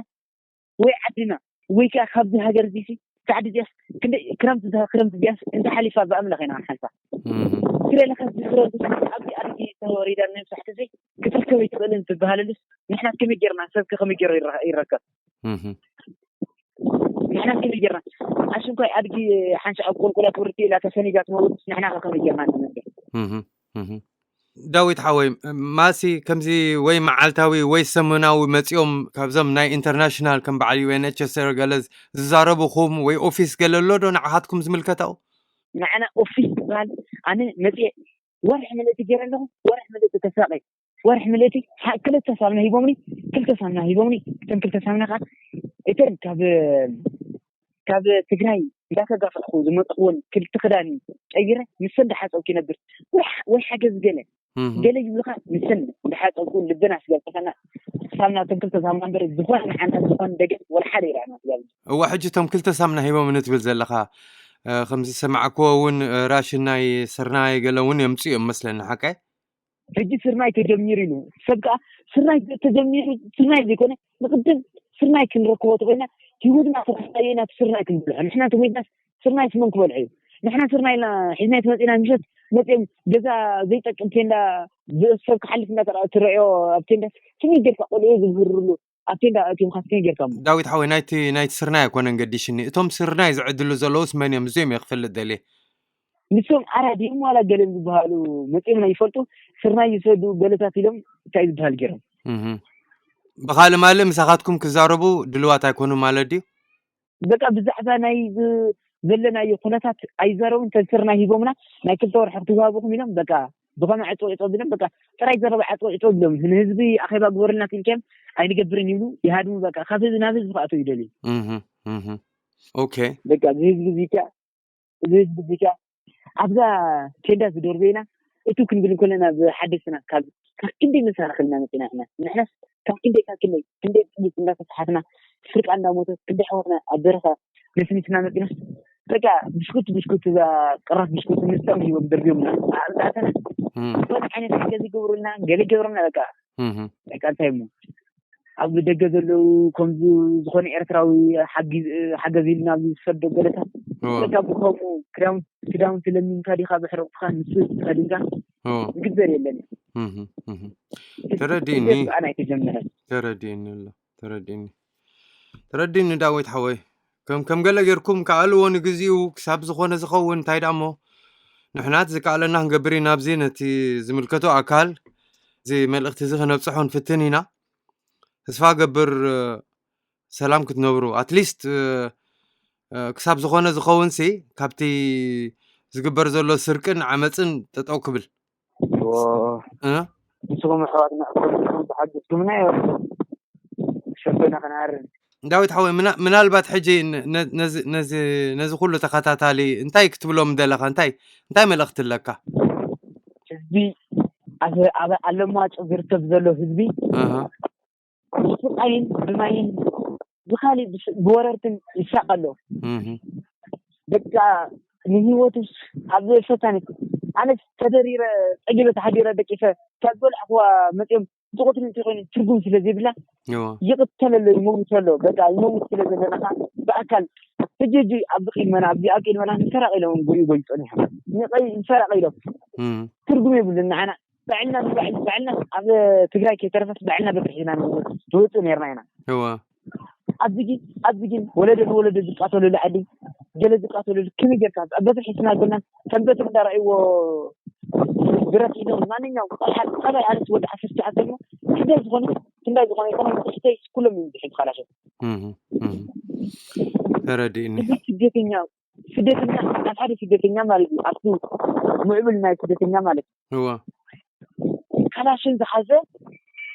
ወይ ዓድና ወይ ከዓ ካብዚ ሃገር እዚሲ ሳዕዲ እዚኣስ ክንደይ ክረምቲ እዛ ክረምቲ እዚኣስ እንተሓሊፋ ብኣምላኽ ኢና ክንሓልፋ። ስለዚ ከዚ ክረምቲ ኣብዚ ኣድጊ ተወሪዳ ነብሳሕቲ እዚ ክትርከብ ኣይትኽእልን ትበሃለሉስ ንሕና ከመይ ጌርና ሰብ ከመይ ገይሩ ይረከብ? ንሕና ከመይ ጌርና ኣሽንኳይ ኣድጊ ሓንሻ ኣብ ቁልቁላ ትውርቲ ኢላ ተሰኒጋ ትመውት ንሕና ከመይ ጌርና ንነብር? ዳዊት ሓወይ ማሲ ከምዚ ወይ መዓልታዊ ወይ ሰሙናዊ መፂኦም ካብዞም ናይ ኢንተርናሽናል ከም በዓል ዩ ኤን ኤች ሲ ኣር ገለ ዝዛረቡኹም ወይ ኦፊስ ገለ ኣሎ ዶ ንዓኻትኩም ዝምልከታው? ንዓና ኦፊስ ዝበሃል ኣነ መፅየ ወርሒ ምልእቲ ገይረ ኣለኹ። ወርሒ ምልእቲ ተሳቒ ወርሒ ምልእቲ ክልተ ሳምና ሂቦምኒ። ክልተ ሳምና ሂቦምኒ። እተን ክልተ ሳምና ከዓ እተን ካብ ካብ ትግራይ እንዳተጋፋዕኩ ዝመፅኩወን ክልተ ክዳን ቀይረ ንሰን እንዳሓፀብኩ ይነብር። ወይ ሓገዝ ገለ ገለ ይብሉካ ንሰን እንዳሓፀብኩ ልበና ስጋብፀኸና ሳምና እቶም ክልተ ሳምና እምበር ዝኾነ ንዓንታት ዝኾነ ደገፍ ወላ ሓደ ይረኣና ስጋብ እዋ ሕጂ እቶም ክልተ ሳምና ሂቦም ንትብል ዘለኻ ከምዝሰማዕክዎ እውን ራሽን ናይ ስርናይ ገለ እውን የምፅኡ እዮም መስለኒ ሓቀ ሕጂ ስርናይ ተጀሚሩ ኢሉ ሰብ ከዓ ስርናይ ተጀሚሩ ስርናይ ዘይኮነ ንቅድም ስርናይ ክንረክቦ ተኮይና ሂወትና ተባሳየና ስርናይ ክንብልዖ ንሕና ተሞይትና ስርናይ ስመን ክበልዖ እዩ ንሕና ስርናይ ኢልና ሒዝና ተመፂና ምሸት መፅኦም ገዛ ዘይጠቅም ቴንዳ ሰብ ክሓልፍ እንዳተረኣ ትረዮ ኣብ ቴንዳ ከመይ ጌርካ ቆልዑ ዝምህርሉ ኣብ ቴንዳ ኣእትዮም ካስከ ጌርካ እሞ ዳዊት ሓወይ ናይቲ ናይቲ ስርናይ ኣይኮነን ገዲሽኒ እቶም ስርናይ ዝዕድሉ ዘለውስ መን እዮም እዚኦም እየ ክፈልጥ ደልየ ንሶም ኣራዲኦም ዋላ ገለን ዝበሃሉ መፂኦምና ይፈልጡ ስርናይ ይሰዱ ገለታት ኢሎም እንታይ ዝበሃል ገይሮም ብካልእ ማልእ ምሳኻትኩም ክዛረቡ ድልዋት ኣይኮኑ ማለት ድዩ በቃ ብዛዕባ ናይ ዘለናዮ ኩነታት ኣይዛረቡን ተንስርና ሂቦምና ናይ ክልተ ወርሒ ክትዋሃብኹም ኢሎም በቃ ብኸመ ዕፅው ዕፅው ቢሎም በቃ ጥራይ ዘረባ ዕፅው ዕፅው ቢሎም ንህዝቢ ኣኼባ ግበሩልና ትልከም ኣይንገብርን ይብሉ ይሃድሙ በቃ ካብ ህዝቢ ናብ ህዝቢ ክኣተው ይደልዩ ኦኬ በቃ እዚ ህዝቢ እዚካ እዚ ህዝቢ እዚካ ኣብዛ ቴንዳ ዝደርበና እቱ ክንብል እንከለና ብሓደስና ካብ ካብ ክንደይ መሳርሒ ኢልና መፂና ንሕና ንሕናስ ካብ ክንደይ ካብ ክንደይ ክንደይ ጥይት እንዳተሰሓትና ፍርቃ እንዳሞተት ክንደይ ኣሕዋትና ኣብ በረኻ ነስኒትና መፂና በቃ ብሽኩቲ ብሽኩቲ እዛ ቅራፍ ብሽኩቲ ንሶም ሂቦም ደርብዮምና ኣእምዳተና ዝኾነ ዓይነት ሓገዝ ይገብሩልና ገለ ይገብሩልና በቃ በቃ እንታይ እሞ ኣብ ደገ ዘለዉ ከምዚ ዝኾነ ኤርትራዊ ሓገዝ ኢልና ኣብዚ ዝሰዶ ገለታት በቃ ብከምኡ ክዳውንቲ ክዳውንቲ ለሚንካ ዲኻ ብሕርቕትኻ ንሱ ተኸዲንካ ዝግበር የለን ተረዲእኒ ኣና ኣይተጀመረን ተረዲእኒ ኣሎ ተረዲእኒ ተረዲእኒ ዳዊት ሓወይ ከም ከም ገለ ጌርኩም ከኣልዎ ንግዚኡ ክሳብ ዝኾነ ዝኸውን እንታይ ዳሞ ንሕናት ዝከኣለና ክንገብር ኢና ኣብዚ ነቲ ዝምልከቶ ኣካል እዚ መልእክቲ እዚ ክነብፅሖ ንፍትን ኢና ተስፋ ገብር ሰላም ክትነብሩ ኣትሊስት ክሳብ ዝኾነ ዝኸውን ሲ ካብቲ ዝግበር ዘሎ ስርቅን ዓመፅን ጠጠው ክብል ንስኹም ኣሕዋትና ተሓገዝኩምና ሸፈና ክንሃርን ዳዊት ሓወይ ምናልባት ሕጂ ነዚ ኩሉ ተኸታታሊ እንታይ ክትብሎም ደለኻ እንታይ እንታይ መልእኽቲ ኣለካ ህዝቢ ኣብ ኣለማጮ ዝርከብ ዘሎ ህዝቢ ብስቃይን ብማይን ብካሊእ ብወረርትን ይሳቀ ኣሎ በቃ ንህይወቱስ ኣብ ፈታኒት ኣነስ ተደሪረ ፀጊበ ተሓዲረ ደቂሰ ካብ ዝበልዕክዋ መፅኦም ዝቆትል እንተኾይኑ ትርጉም ስለ ዘይብላ ይዋ ይቕተል ኣሎ፣ ይመውት ኣሎ። በቃ ይመውት ስለ ዘለና ብኣካል ሕጂ ሕጂ ኣብዚ ቅድመና፣ ኣብዚ ኣብ ቅድመና ንሰራቕ ኢሎም ጎዩ ጎዩ ጸኒሖም። ንቐይ ንሰራቕ ኢሎም እም። ትርጉም የብሉን። ንዓና ባዕልና ንባዕል-፣ ባዕልና ኣብ ትግራይ ከይተረፈስ ባዕልና በብሒና ንወ-፣ ንወፅእ ነርና ኢና። እዋ ኣብዚ ግን፣ ኣብዚ ግን ወለዶ ንወለዶ ዝቃተለሉ ዓዲ፣ ገለ ዝቃተለሉ ከመይ ጌርካ ኣብ በብሒ ስናገናን ከም በትሪ እንዳረኣይዎ ብረት ሒዞም ማንኛውም ካልሓት ካልኣይ ኣንስ ወዲ ዓሰርተ ትሽዓተ እሞ ክንደይ ዝኾነ፣ ክንደይ ዝኾነ ይኾነ ትሕተይ ኩሎም እዮም ዝሕዙ ካላሸት። እህ፣ እህ። ተረዲእኒ። እዚ ስደተኛ፣ ስደተኛ፣ ኣብ ሓደ ስደተኛ ማለት እዩ። ኣብቲ ምዕብል ናይ ስደተኛ ማለት እዩ። እዋ። ካላሽን ዝሓዘ፣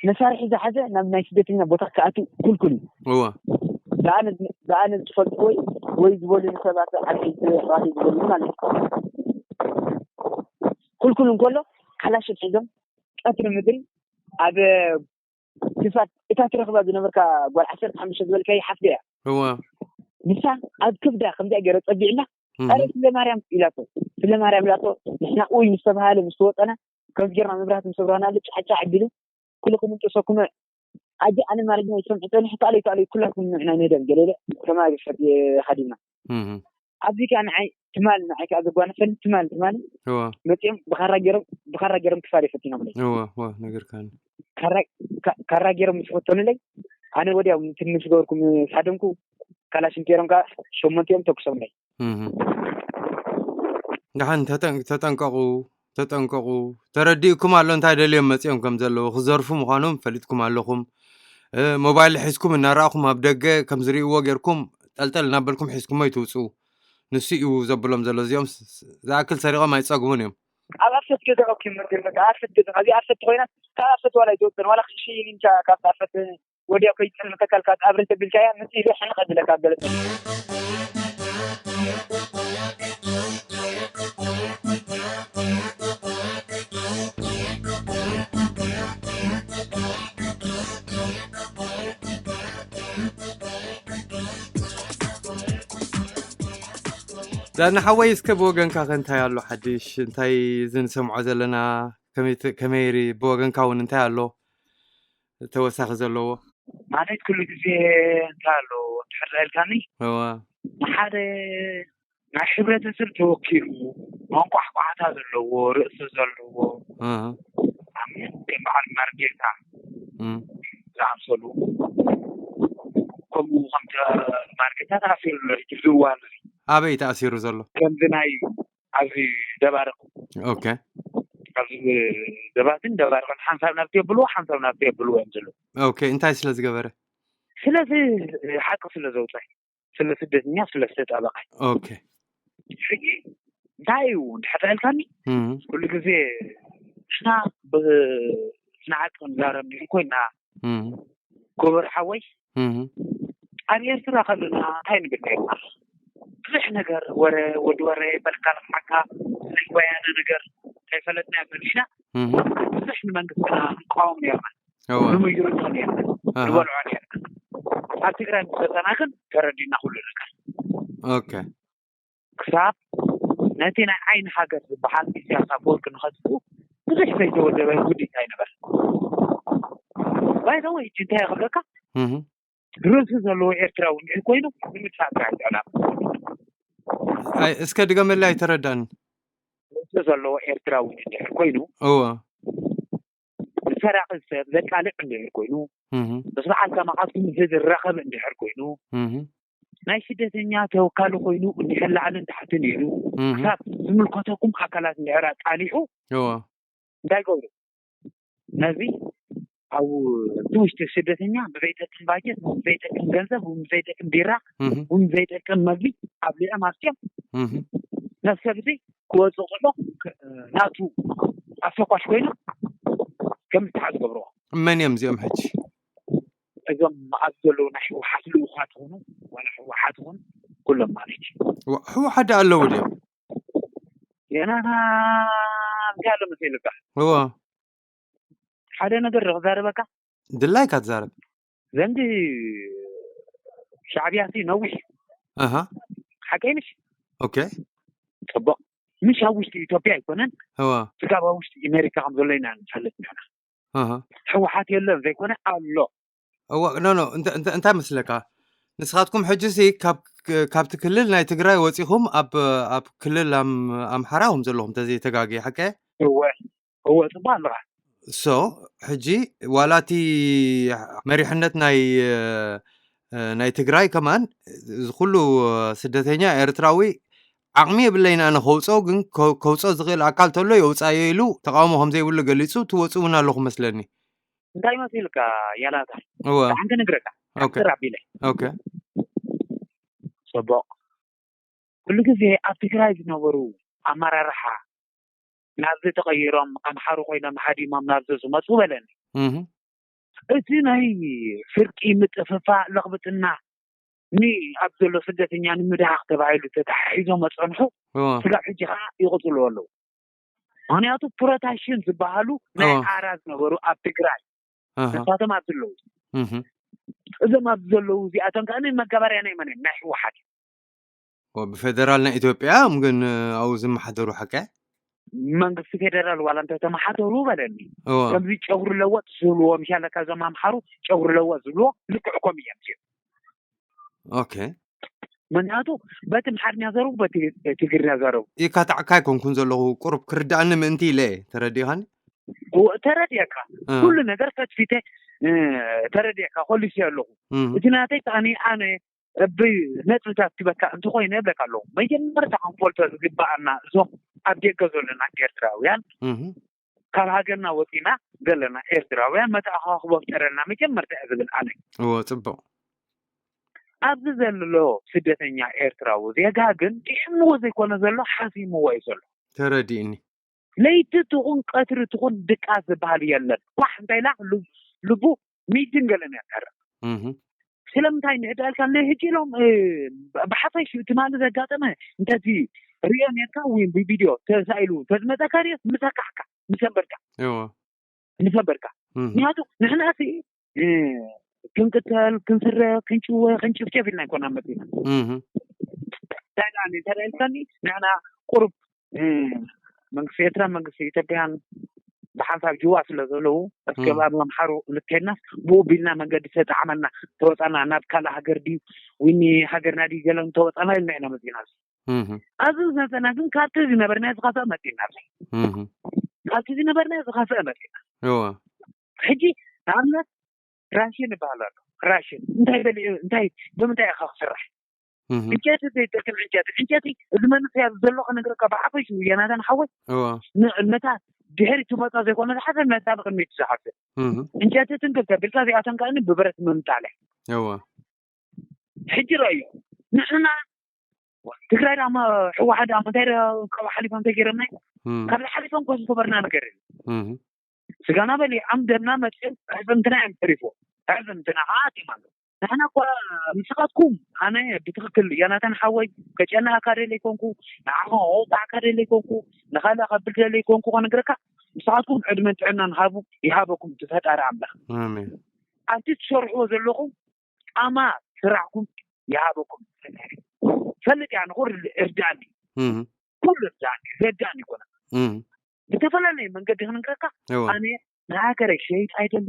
መሳርሒ ዝሓዘ ናብ ናይ ስደተኛ ቦታ ክኣቱ ክልኩል እዩ። እዋ። ብኣነ፣ ብኣነ ዝፈልጡ ወይ፣ ወይ ዝበሉኒ ሰባት ኣብ ሕዚ ኣሕዋተይ ዝበሉኒ ማለት እዩ። ክልኩል እንከሎ ካላሽን ሒዞም ቀትሪ ምድሪ ኣብ ክሳድ እታ ትረኽባ ዝነበርካ ጓል ዓሰርተ ሓሙሽተ ዝበልካዮ ሓፍቲ እያ። እዋ። ንሳ ኣብ ክብዳ ከምዚኣ ገይረ ጸቢዕላ፣ እህ። ኣረ ስለ ማርያም ኢላቶ። ስለ ማርያም ኢላቶ። ንሕና ኡይ ምስ ተባሃለ ምስ ተወጠና፣ ከምዚ ጌርና መብራህቲ ምስ ኣብራህናሉ ጫዕጫዕ ኣቢሉ፣ ኩልኹም እንጥሰኩም። ኣጂ ኣነ ማርያም ይሰምዕ ጸኒሑ፣ ካልእ ካልእ ኩላትኩም ንሕና ንህደም ገለለ ተማግፈት የኻዲና። እህ። ኣብዚ ከኣ ንዓይ ትማል፣ ንዓይ ከኣ ዘጓነፈኒ ትማል፣ ትማል እዋ። መጺኦም ብኻራ ገይሮም፣ ብኻራ ገይሮም ክሳድ ይፈቲኖምለይ። እዋ፣ እዋ፣ ነገርካኒ። ካራ፣ ካ-፣ ካራ ገይሮም ምስ ፈተኑለይ፣ ኣነ ወዲያው ትንሽ ገበርኩ ምስ ሃደምኩ፣ ካላሽን ገይሮም ከኣ ሸሞንቲኦም ተኩሶምለይ። እህ። ደሓን ተጠን-፣ ተጠንቀቑ፣ ተጠንቀቑ። ተረዲእኩም ኣሎ እንታይ ደልዮም መጺኦም ከም ዘለዉ። ክዘርፉ ምዃኖም ፈሊጥኩም ኣለኹም። እ፣ ሞባይል ሒዝኩም እናረኣኹም ኣብ ደገ ከም ዝርእይዎ ጌርኩም ጠልጠል እናበልኩም ሒዝኩሞ ይትውጽኡ። ንሱ እዩ ዘብሎም ዘሎ። እዚኦም ስ-፣ ስ-፣ ዝኣክል ሰሪቖም ኣይጸግቡን እዮም። ኣብ ኣፍሰት ገዛ ኦኬ፣ ምርግር በቃ ኣፍሰት ገዛ፣ ኣብዚ ኣፍሰት ኮይና ካብ ኣፍሰት ዋላ ኣይትወጽን፣ ዋላ ክሽይን ኢንቻ ካብ ኣፍሰት ወዲያ ከይትጥዕም ተካልካ ኣብረ ተቢልካያ፣ ምስ ኢሉ ሕንቐ ዝለካ ገለ ሰብ። ዳኒ ሓወይ፣ እስከ ብወገንካ ከ እንታይ ኣሎ ሓድሽ? እንታይ እዚ ንሰምዖ ዘለና? ከመይ ት-፣ ከመይ ሪ-፣ ብወገንካ እውን እንታይ ኣሎ? ተወሳኺ ዘለዎ? ማለት ኩሉ ግዜ እንታይ ኣሎ እንድሕር ኢልካኒ፣ እዋ። ንሓደ ናይ ሕብረተሰብ ተወኪሉ መንቋሕቋሕታ ዘለዎ፣ ርእሲ ዘለዎ፣ ኣሃ። ኣብ ከም በዓል ማርጌታ እም። ዝኣምሰሉ፣ ከምኡ ከም ተ-፣ ማርጌታ ተኣሲሩ ኣሎ፣ ሕጂ ዝዋል ኣበይ ተኣሲሩ ዘሎ? ከምዚ ናይ ኣብዚ ደባርቕ ኦኬ። ኣብዚ ደባትን ደባርቕን ሓንሳብ ናብቲ የብልዎ፣ ሓንሳብ ናብቲ የብልዎ እዮም ዘለዉ። ኦኬ፣ እንታይ ስለ ዝገበረ? ስለዚ ሓቂ ስለ ዘውፀ፣ ስለ ስደተኛ ስለ ዝተጣበቐ። ኦኬ። ሕጂ እንታይ እዩ እንድሕር ኢልካኒ፣ እም። ኩሉ ግዜ ንሕና ብ-፣ ንዓቂ ክንዛረብ ንብል ኮይና፣ እም። ክቡር ሓወይ፣ እም። ኣብ ኤርትራ ከለና እንታይ ንብል ነርና? ብዙሕ ነገር ወረ፣ ወዲ ወረ፣ በልካ ልኽዓካ፣ ናይ ወያነ ነገር ከይፈለጥና መሊእና፣ እም። ብዙሕ ንመንግስትና ንቃወም ነርና። እዋ። ንምይርቶ ነርና። ኣሃ። ንበልዖ ነርና። ኣብ ትግራይ ምስ መጸና ግን ተረዲእና ኩሉ ነገር። ኦኬ። ክሳብ ነቲ ናይ ዓይኒ ሃገር ዝበሃል ኢሳያስ ኣፈወርቂ ንኸጥፍኡ ብዙሕ ዘይተወደበ ውዲት ኣይነበረን። ባይ ዘ ወይ፣ እንታይ ክብለካ? እህ። ርእሲ ዘለዎ ኤርትራዊ እንድሕር ኮይኑ፣ ንምጥፋእ ጥራሕ እዩ ዕላማ። ኣይ፣ እስከ ድገመለይ፣ ኣይተረዳእን። ርእሲ ዘለዎ ኤርትራዊ እንድሕር ኮይኑ፣ እወ። ንሰራቒ ሰብ ዘቃልዕ እንድሕር ኮይኑ፣ እህ። ምስ በዓል ከማኻትኩም ዝራኸብ እንድሕር ኮይኑ፣ እህ። ናይ ስደተኛ ተወካሊ ኮይኑ እንድሕር ላዕልን ታሕትን ኢሉ፣ እህ። ክሳብ ዝምልከተኩም ኣካላት እንድሕር ኣቃሊሑ፣ እወ። እንታይ ይገብሩ? ነዚ ኣብ እቲ ውሽጢ ስደተኛ ብዘይጠቅም ባጀት፣ ብዘይጠቅም ገንዘብ፣ ብዘይጠቅም ቢራ፣ እህ። ብዘይጠቅም መግቢ ኣብሊዖም ኣስዮም እህ። ነፍሰ ብዘይ ክወፅእ ከሎ ክ-፣ ናቱ ኣፈኳሽ ኮይኖም ከም ዝተሓዝ ገብርዎ። መን እዮም እዚኦም ሕጂ? እዞም ኣብዚ ዘለዉ ናይ ህወሓት ልኡኻት ይኹኑ፣ ዋላ ህወሓት ይኹን፣ ኩሎም ማለት እዩ። ዋ-፣ ህወሓት ደኣ ኣለዉ ድዮም? የናና እዚኣ ኣሎ መሰለካ። እዋ። ሓደ ነገር ዶ ክዛረበካ? ድላይካ ትዛረብ። ዘንጊ ሻዕብያ ሲ ነዊሕ። ኣሃ። ሓቀይ ምሽ? ኦኬ። ጽቡቕ። ምሽ ኣብ ውሽጢ ኢትዮጵያ ኣይኮነን። እዋ። ስጋብ ኣብ ውሽጢ ኣሜሪካ ከም ዘሎ ኢና ንፈልጥ ንሕና። ኣሃ። ህወሓት የለን ዘይኮነ ኣሎ። እወ፣ ኖ፣ ኖ፣ እንተ-፣ እንተ-፣ እንታይ መስለካ? ንስኻትኩም ሕጂ ሲ ካብ፣ ካብቲ ክልል ናይ ትግራይ ወፂኹም ኣብ፣ ኣብ ክልል ኣም-፣ ኣምሓራ ኹም ዘለኹም ተዘይተጋግየ፣ ሓቀ? እወ፣ እወ፣ ጽቡቅ ኣለኻ። ሶ፣ ሕጂ ዋላ እቲ መሪሕነት ናይ፣ እ፣ ናይ ትግራይ ከማን፣ እዚ ኩሉ ስደተኛ ኤርትራዊ ዓቕሚ የብለይን ኣነ ከውፅኦ፣ ግን ከ-፣ ከውፅኦ ዝኽእል ኣካል ተሎ የውፃዮ ኢሉ ተቃውሞ ከም ዘይብሉ ገሊፁ፣ ትወፅኡ እውን ኣለኹም መስለኒ። እንታይ መሲልካ ያላታ? እወ። ሓንቲ ነግረካ። ኦኬ። ሓንቲ ራቢለ። ኦኬ። ጽቡቕ። ኩሉ ግዜ ኣብ ትግራይ ዝነበሩ ኣመራርሓ ናብዚ ተቐይሮም ኣምሓሩ ኮይኖም ሃዲሞም ናብዚ ዝመፁ በለኒ። እህ። እቲ ናይ ፍርቂ ምጥፍፋ ለኽብጥና ኒ ኣብ ዘሎ ስደተኛ ንምድሃኽ ተባሂሉ ተተሓሒዞም ዝፀንሑ እወ። ስጋብ ሕጂ ከዓ ይቕፅሉ ኣለዉ። ምክንያቱ ፕሮታሽን ዝበሃሉ ናይ እወ። ኣራ ዝነበሩ ኣብ ትግራይ ኣሃ። ንሳቶም ኣብዚ ኣለዉ። እህ። እዞም ኣብዚ ዘለዉ እዚኣቶም ከዓ ናይ መጋበርያ ናይ መን እዮም? ናይ ህወሓት እዮም። ወ-፣ ብፌደራል ናይ ኢትዮጵያ እዮም ግን ኣብኡ ዝመሓደሩ ሓቀ? መንግስቲ ፌደራል ዋላ እንተተመሓደሩ በለኒ እወ። ከምዚ ጨጉሪ ለወጥ ዝብልዎ ምሻለካ እዞም ኣምሓሩ ጨጉሪ ለወጥ ዝብልዎ ልክዕ ከምኡ እዮም እዚኦም። ኦኬ። ምክንያቱ በቲ ኣምሓርኛ ዘረቡ በቲ ትግርኛ ዘረቡ ይካታዕካ ኣይኮንኩን ዘለኹ፣ ቁሩብ ክርድኣኒ ምእንቲ ኢለ እየ። ተረዲኻኒ? እወ፣ ተረዲእካ እ። ኩሉ ነገር ፈትፊተ እ፣ ተረዲእካ ኮሊሲ ኣለኹ እም። እቲ ናተይ ከኣኒ ኣነ ብነጥብታት ክበካ እንተኮይነ እብለካ ኣለኹ መጀመርታ ክንፈልጦ ዝግባኣና እዞም ኣብ ደገ ዘለና ኤርትራውያን እህ። ካብ ሃገርና ወፂና ዘለና ኤርትራውያን መተኣኻኽቦ ፍጠረልና መጀመርታ እየ ዝብል ኣነ እወ፣ ፅቡቕ። ኣብዚ ዘሎ ስደተኛ ኤርትራዊ ዜጋ ግን ጥዕምዎ ዘይኮነ ዘሎ ሓሲምዎ እዩ ዘሎ። ተረዲእኒ። ለይቲ ትኹን ቀትሪ ትኹን ድቃስ ዝበሃል የለን። ኳሕ እንታይ ኢላ ል-፣ ልቡ ሚትን ገለን ያቀርብ። እህ። ስለምንታይ ንዕዳ ኢልካ ናይ ህጂ ኢሎም እ፣ ብሓፈሽ ትማሊ ዘጋጠመ እንተቲ ሪኦ ነርካ ወይ ብቪድዮ ተሳኢሉ ተዝመፀካ ሪኦ ምሰካሕካ ምሰንበርካ እወ። ምሰንበርካ እህ። ምክንያቱ ንሕና ሲ እ፣ ክንቅተል ክንስረቅ ክንጭወ ክንጭፍጨፍ ኢልና ኣይኮና መፅና እህ። እንታይ ደኣ እንታይ ደኣ ኢልካኒ ንሕና ቁሩብ እ፣ መንግስቲ ኤርትራ መንግስቲ ኢትዮጵያን ብሓንሳብ ጅዋ ስለ ዘለዉ እስከ እም። ኣብ ኣምሓሩ ንከድናስ ብኡ ቢልና መንገዲ ተጣዕመና ተወፃና ናብ ካልእ ሃገር ድዩ ወይ ሃገርና ድዩ ገለን ተወፃና ኢልና ኢና መፂና እህ። ኣብዚ ዝመፀና ግን ካብቲ ዝነበርና ዝኸፍአ መፂና ኣብዚ እህ። ካብቲ ዝነበርና ዝኸፍአ መፂና እወ። ሕጂ ንኣብነት ራሽን ይበሃል ኣሎ ራሽን እንታይ በሊ እንታይ ብምንታይ ኢኻ ክስራሕ እህ። ዕንጨይቲ ዘይጠቅም ዕንጨይቲ ዕንጨይቲ እዚ መንስያ ዘሎ ክነግረካ ብሓፈሽ የናተን ሓወይ እወ። ን-፣ ነታ ድሕሪ ትመፃ ዘይኮነ ዝሓፈ ነታ ንቅድሚት ዝሓፈ እህ። ዕንጨይቲ ትንክል ተቢልካ እዚኣተን ከኣኒ ብብረት ምምጣለ እወ። ሕጂ ረእዮ ንሕና ትግራይ ዳማ ህወሓት ዳማ እንታይ ደ-፣ ካብ ሓሊፎም ተገይሮምና እም። ካብዚ ሓሊፎም ኮስ ዝበርና ነገር የለን። እህ። ስጋና በሊዖም ደምና መፅኦም ኣዕፅምትና እዮም ተሪፎ ኣዕፅምትና ከዓ ኣትዮም ኣለዉ ንሕና እኳ ንስኻትኩም ኣነ ብትክክል ዮናታን ሓወይ ከጨናኣካ ደለ ይኮንኩ ንዓኻ ከወጣዕካ ደለ ይኮንኩ ንካልእ ከብል ደለ ይኮንኩ ከነግረካ ንስኻትኩም ዕድመን ጥዕናን ሃቡ ይሃበኩም እቲ ፈጣሪ ኣምላኽ ኣሜን። ኣብቲ ትሰርሕዎ ዘለኹም ጣማ ስራሕኩም ይሃበኩም ፈልጥ እያ ንኹር እርዳኒ እህ። ኩሉ እርዳኒ ዘዳኒ ይኮነ እህ። ብተፈላለየ መንገዲ ክንግረካ እወ። ኣነ ንሃገረይ ሸይጥ ኣይደሊ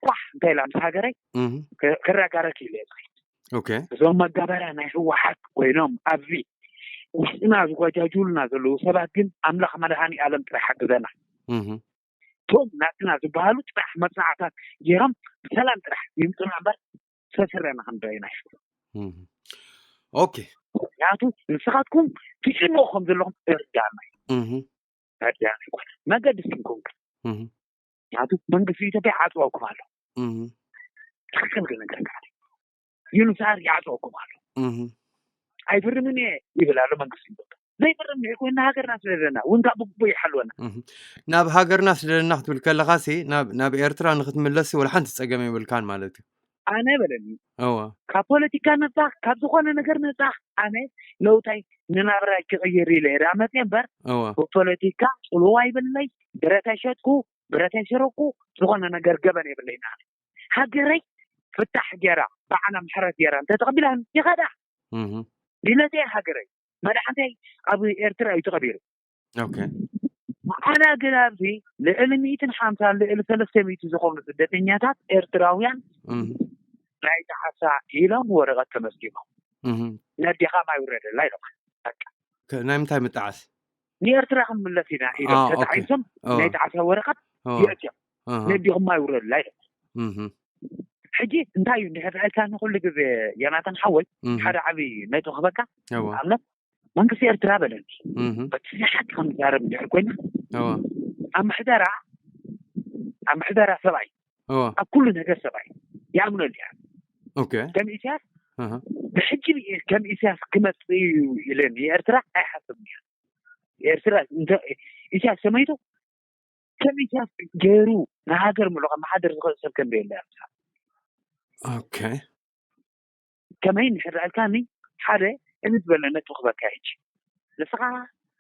ኳሕ እንታይ ኢላ ምስ ሃገረይ እህ። ከ-፣ ክረጋረክ ኢለ እየ ዝኸይድ ኦኬ። እዞም መጋበርያ ናይ ህወሓት ኮይኖም ኣብዚ ውሽጥና ዝጓጃጁሉና ዘለዉ ሰባት ግን ኣምላኽ መድሃኒ ኣለም ጥራሕ ሓግዘና እህ። እቶም ናትና ዝበሃሉ ጥራሕ መፅናዕታት ገይሮም ብሰላም ጥራሕ ይምፁና እምበር ሰስረና ክንደይና ይፍሉ እህ። ኦኬ። ምክንያቱ ንስኻትኩም ትጭንቑ ከም ዘለኹም እርዳና እዩ እህ። እርዳና ይኮነ መገዲ ስንኩም እህ። ምክንያቱ መንግስቲ ኢትዮጵያ ዓፅዋኩም ኣሎ እህ። ትክክል ግን ነገር ካለ ዩኒሳር ይዓፅወኩም ኣሎ እህ። ኣይፍርምን እየ ይብል ኣሎ መንግስቲ ኢትዮጵያ ዘይፍርም እንድሕር ኮይና ሃገርና ስለዘለና እውን ካብ ብግቡእ ይሓልወና እህ። ናብ ሃገርና ስለዘለና ክትብል ከለኻ ሲ ናብ፣ ናብ ኤርትራ ንክትምለስ ወላ ሓንቲ ፀገም የብልካን ማለት እዩ ኣነ በለኒ እወ። ካብ ፖለቲካ ነፃ ካብ ዝኾነ ነገር ነፃ ኣነ ለውጣይ ንናብራይ ክቕይር ኢለ እየ ዳኣ መፅየ እምበር እወ። ብፖለቲካ ፅልዋ ይብለይ ብረት ኣይሸጥኩ ብረት ኣይሰረቅኩ ዝኾነ ነገር ገበን የብለይ ንኣነ ሃገረይ ፍታሕ ገይራ በዓል ኣምሓራ ገይራ እንተተቐቢላ ይኸዳ እህ። ድለተይ ሃገረይ መድሓንተይ ኣብ ኤርትራ እዩ ተቐቢሩ ኦኬ። ኣነ ግን ኣብዚ ልዕሊ ሚእትን ሓምሳን ልዕሊ ሰለስተ ሚእቲ ዝኾኑ ስደተኛታት ኤርትራውያን ናይ ጣዕሳ ኢሎም ወረቐት ተመዝጊቦም። ነዴኻ ማይ ውረደላ ኢሎም። ናይ ምንታይ ምጣዓስ? ንኤርትራ ክንምለስ ኢና ኢሎም ተጣዒሶም ናይ ጣዕሳ ወረቐት የእትዮም። ነዴኹም ማይ ውረደላ ኢሎም። ሕጂ እንታይ እዩ እንድሕር ርኣይካ ንኩሉ ግዜ ዮናታን ሓወይ ሓደ ዓብዪ ነጥቢ ክበካ ኣብነት መንግስቲ ኤርትራ በለኒ በቲ ሓቂ ከም ዛረብ እንድሕር ኮይና ኣብ ምሕደራ ኣብ ምሕደራ ሰብኣይ ኣብ ኩሉ ነገር ሰብኣይ ይኣምነሉ እያ። ከም ኢሳያስ ብሕጂ ከም ኢሳያስ ክመጽእ እዩ ኢለ ንኤርትራ ኣይሓስብን እያ። ኤርትራ ኢሳያስ ሰመይቱ ከም ኢሳያስ ገይሩ ንሃገር ምሎ ከመሓድር ዝኽእል ሰብ ከም የለ ኣብዛ ኦኬ ከመይ እንድሕር ኣልካኒ ሓደ እምት ዝበለ ነጥቢ ክበካ ሕጂ ንስኻ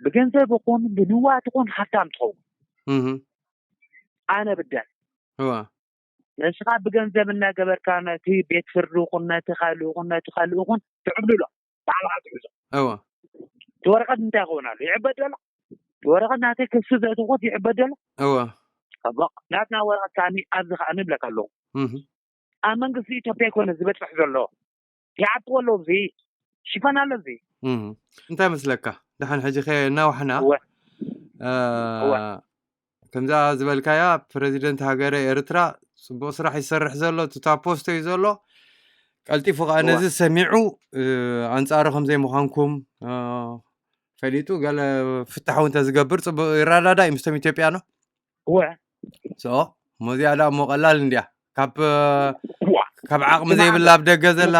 ብገንዘብ ይኹን ብንዋት ይኹን ሃብታም ትኸውን ኣነ ብደል እዋ ንስኻ ብገንዘብ እናገበርካ ነቲ ቤት ፍርዲ ይኹን ነቲ ካልእ ይኹን ነቲ ካልእ ይኹን ትዕብልሎ ባዕልኻ ትሕዞ እዋ እቲ ወረቐት እንታይ ይኸውን ኣሎ ይዕበደሎ እቲ ወረቐት ናተይ ክሲ ዘእተኹት ይዕበደሎ እዋ ሕቦቕ ናትና ወረቐት ከኣኒ ኣብዚ ከኣ ንብለካ ኣለኹ ኣብ መንግስቲ ኢትዮጵያ ይኮነ ዝበፅሕ ዘሎ ይዓጥዎ ኣለዉ እዚ ሽፈን ኣሎ እዚ እንታይ መስለካ ደሓን ሕጂ ከ እናዋሕና ከምዛ ዝበልካያ ፕረዚደንት ሃገረ ኤርትራ ፅቡቅ ስራሕ ይሰርሕ ዘሎ እቲ ታፖስቶ እዩ ዘሎ ቀልጢፉ ከዓ ነዚ ሰሚዑ ኣንፃሩ ከምዘይ ምዃንኩም ፈሊጡ ገለ ፍታሕ እውን ተዝገብር ፅቡቅ ይረዳዳ እዩ ምስቶም ኢትዮጵያኖ እወ ሶ ሞዚያ ዳ እሞ ቀላል እንዲያ ካብ ካብ ዓቅሚ ዘይብላ ኣብ ደገ ዘላ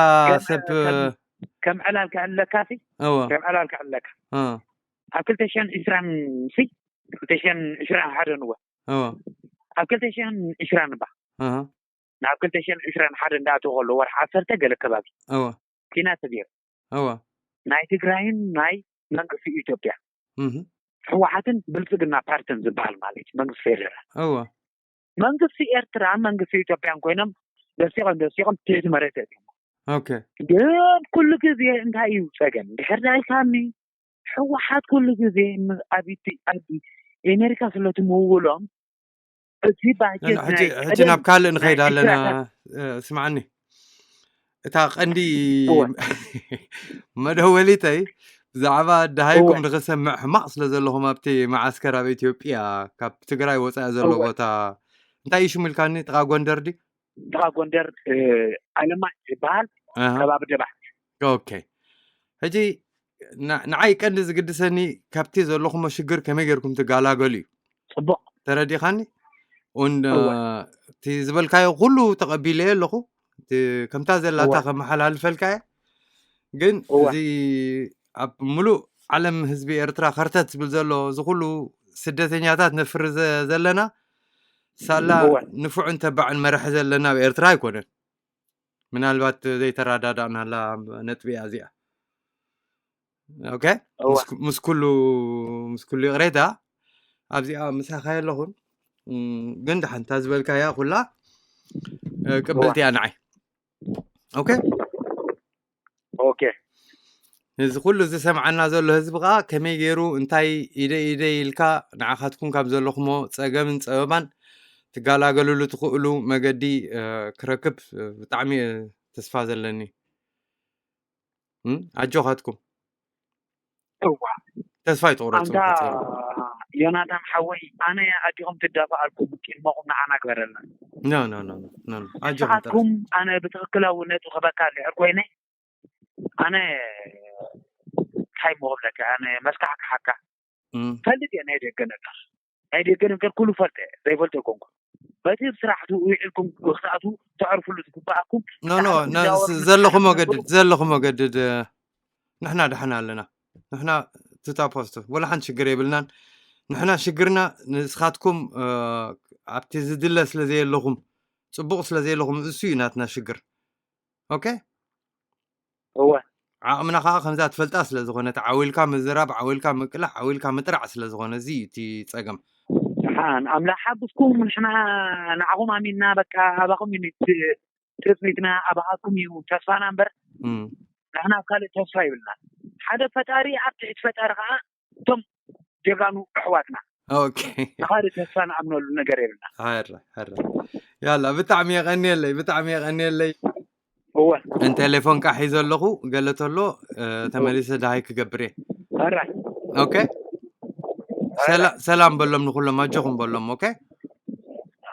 ሰብ ከም ዕላል ክዕለካ ሲ እወ ከም ዕላል ክዕለካ እ ኣብ ክልተ ሽሕን ዕስራን ሲ ክልተ ሽሕን ዕስራን ሓደን እወ እወ ኣብ ክልተ ሽሕን ዕስራን እባ እህ ናብ ክልተ ሽሕን ዕስራን ሓደ እንዳኣተው ከሎ ወርሒ ዓሰርተ ገለ ከባቢ እወ ኪናት ተገይሩ እወ ናይ ትግራይን ናይ መንግስቲ ኢትዮጵያ እህ ህወሓትን ብልፅግና ፓርትን ዝበሃል ማለት እዩ መንግስቲ ፌደራል እወ መንግስቲ ኤርትራ መንግስቲ ኢትዮጵያን ኮይኖም ደሲቆም ደሲቆም ትሕቲ መሬት እዮም ኦኬ ግን ኩሉ ግዜ እንታይ እዩ ፀገም ድሕር ዳይካኒ ህወሓት ኩሉ ግዜ ኣብ ኣብ ኤሜሪካ ስለትምውሎም እቲ ባጀት ሕጂ ናብ ካልእ ንኸይድ ኣለና ስማዓኒ እታ ቀንዲ መደወሊተይ ብዛዕባ ደሃይኩም ንኽሰምዕ ሕማቕ ስለ ዘለኹም ኣብቲ መዓስከር ኣብ ኢትዮጵያ ካብ ትግራይ ወፃኢ ዘሎ ቦታ እንታይ እዩ ሽሙ ኢልካኒ ጥቓ ጎንደር ዲ ጥቓ ጎንደር ኣለማ ዝበሃል ከባቢ ደባ ኦኬ ሕጂ ንዓይ ቀንዲ ዝግድሰኒ ካብቲ ዘለኹሞ ሽግር ከመይ ጌርኩም ትጋላገሉ እዩ ፅቡቕ ተረዲኻኒ ን እቲ ዝበልካዮ ኩሉ ተቐቢለዮ ኣለኹ ከምታ ዘላታ ከመሓላልፈልካዮ ግን እዚ ኣብ ሙሉእ ዓለም ህዝቢ ኤርትራ ከርተት ዝብል ዘሎ እዚ ኩሉ ስደተኛታት ነፍሪ ዘለና ሳላ ንፉዕን ተባዕን መራሒ ዘለና ኣብ ኤርትራ ኣይኮነን ምናልባት ዘይተረዳዳእናላ ነጥቢ እያ እዚኣ ኦኬ ምስ ኩሉ ምስ ኩሉ ይቕሬታ ኣብዚኣ ምሳኻ የለኹን ግን ደሓንታ ዝበልካያ ኩላ ቅብልቲ እያ ንዓይ ኦኬ ኦኬ እዚ ኩሉ ዝሰምዓና ዘሎ ህዝቢ ከዓ ከመይ ገይሩ እንታይ ኢደ ኢደ ኢልካ ንዓኻትኩም ካብ ዘለኹሞ ፀገምን ፀበባን ትጋላገሉሉ ትኽእሉ መገዲ ክረክብ ብጣዕሚ ተስፋ ዘለኒ ኣጆኻትኩም እዋ ተስፋ ይትቑረፁ ኣንታ ዮናታን ሓወይ ኣነ ኣዲኹም ትዳፋኣልኩም ቅድመኹም ንዓና ግበረልና ኖ ኖ ኖ ኖ ኣጆኹም ጥራሕ ንስኻትኩም ኣነ ብትኽክላዊ ነጥቢ ክበካ እንድሕር ኮይነ ኣነ እንታይ ምኽብለካ ኣነ መስካሕክሓካ እም፣ ፈልጥ እየ ናይ ደገ ነገር ናይ ደገ ነገር ኩሉ ፈልጠ ዘይፈልጦ ኣይኮንኩ በቲ ስራሕቱ ውዒልኩም ክሳእቱ ተዕርፍሉ ዝግባኣኩም ኖ ኖ ነ- ዘለኹሞ ገድድ ዘለኹሞ ገድድ ንሕና ደሓና ኣለና ንሕና ትታ ፖስት ወላ ሓንቲ ሽግር የብልናን ንሕና ሽግርና ንስኻትኩም ኣብቲ ዝድለ ስለ ዘየለኹም ፅቡቕ ስለ ዘየለኹም እሱ እዩ ናትና ሽግር ኦኬ እወ ዓቕምና ከዓ ከምዛ ትፈልጣ ስለ ዝኾነት ዓዊልካ ምዝራብ ዓዊልካ ምቅላሕ ዓዊልካ ምጥራዕ ስለ ዝኾነ እዚ እዩ እቲ ፀገም ሓን ኣምላኽ ሓግዝኩም ንሕና ንዓኹም ኣሚንና በቃ ኣባኹም እዩ ትፅቢትና ኣባኻትኩም እዩ ተስፋና እምበር እም፣ ንሕና ኣብ ካልእ ተስፋ ይብልና ሓደ ፈጣሪ ኣብ ትሕቲ ፈጣሪ ከዓ እቶም ጀጋኑ ኣሕዋትና ኦኬ። ሓደ ተስፋ ንኣምነሉ ነገር የብልና። ሕራይ ሕራይ። ያላ ብጣዕሚ የቐንየለይ፣ ብጣዕሚ የቐንየለይ። እወ እንተ ቴሌፎን ቃሕ ሒዘ ኣለኹ ገለ ተሎ እ፣ ተመሊሰ ደሃይ ክገብር እየ። ሕራይ ኦኬ። ሰላ- ሰላም በሎም ንኩሎም፣ ኣጆኹም በሎም። ኦኬ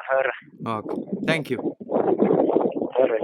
ሕራይ ኦኬ። Thank you። ሕራይ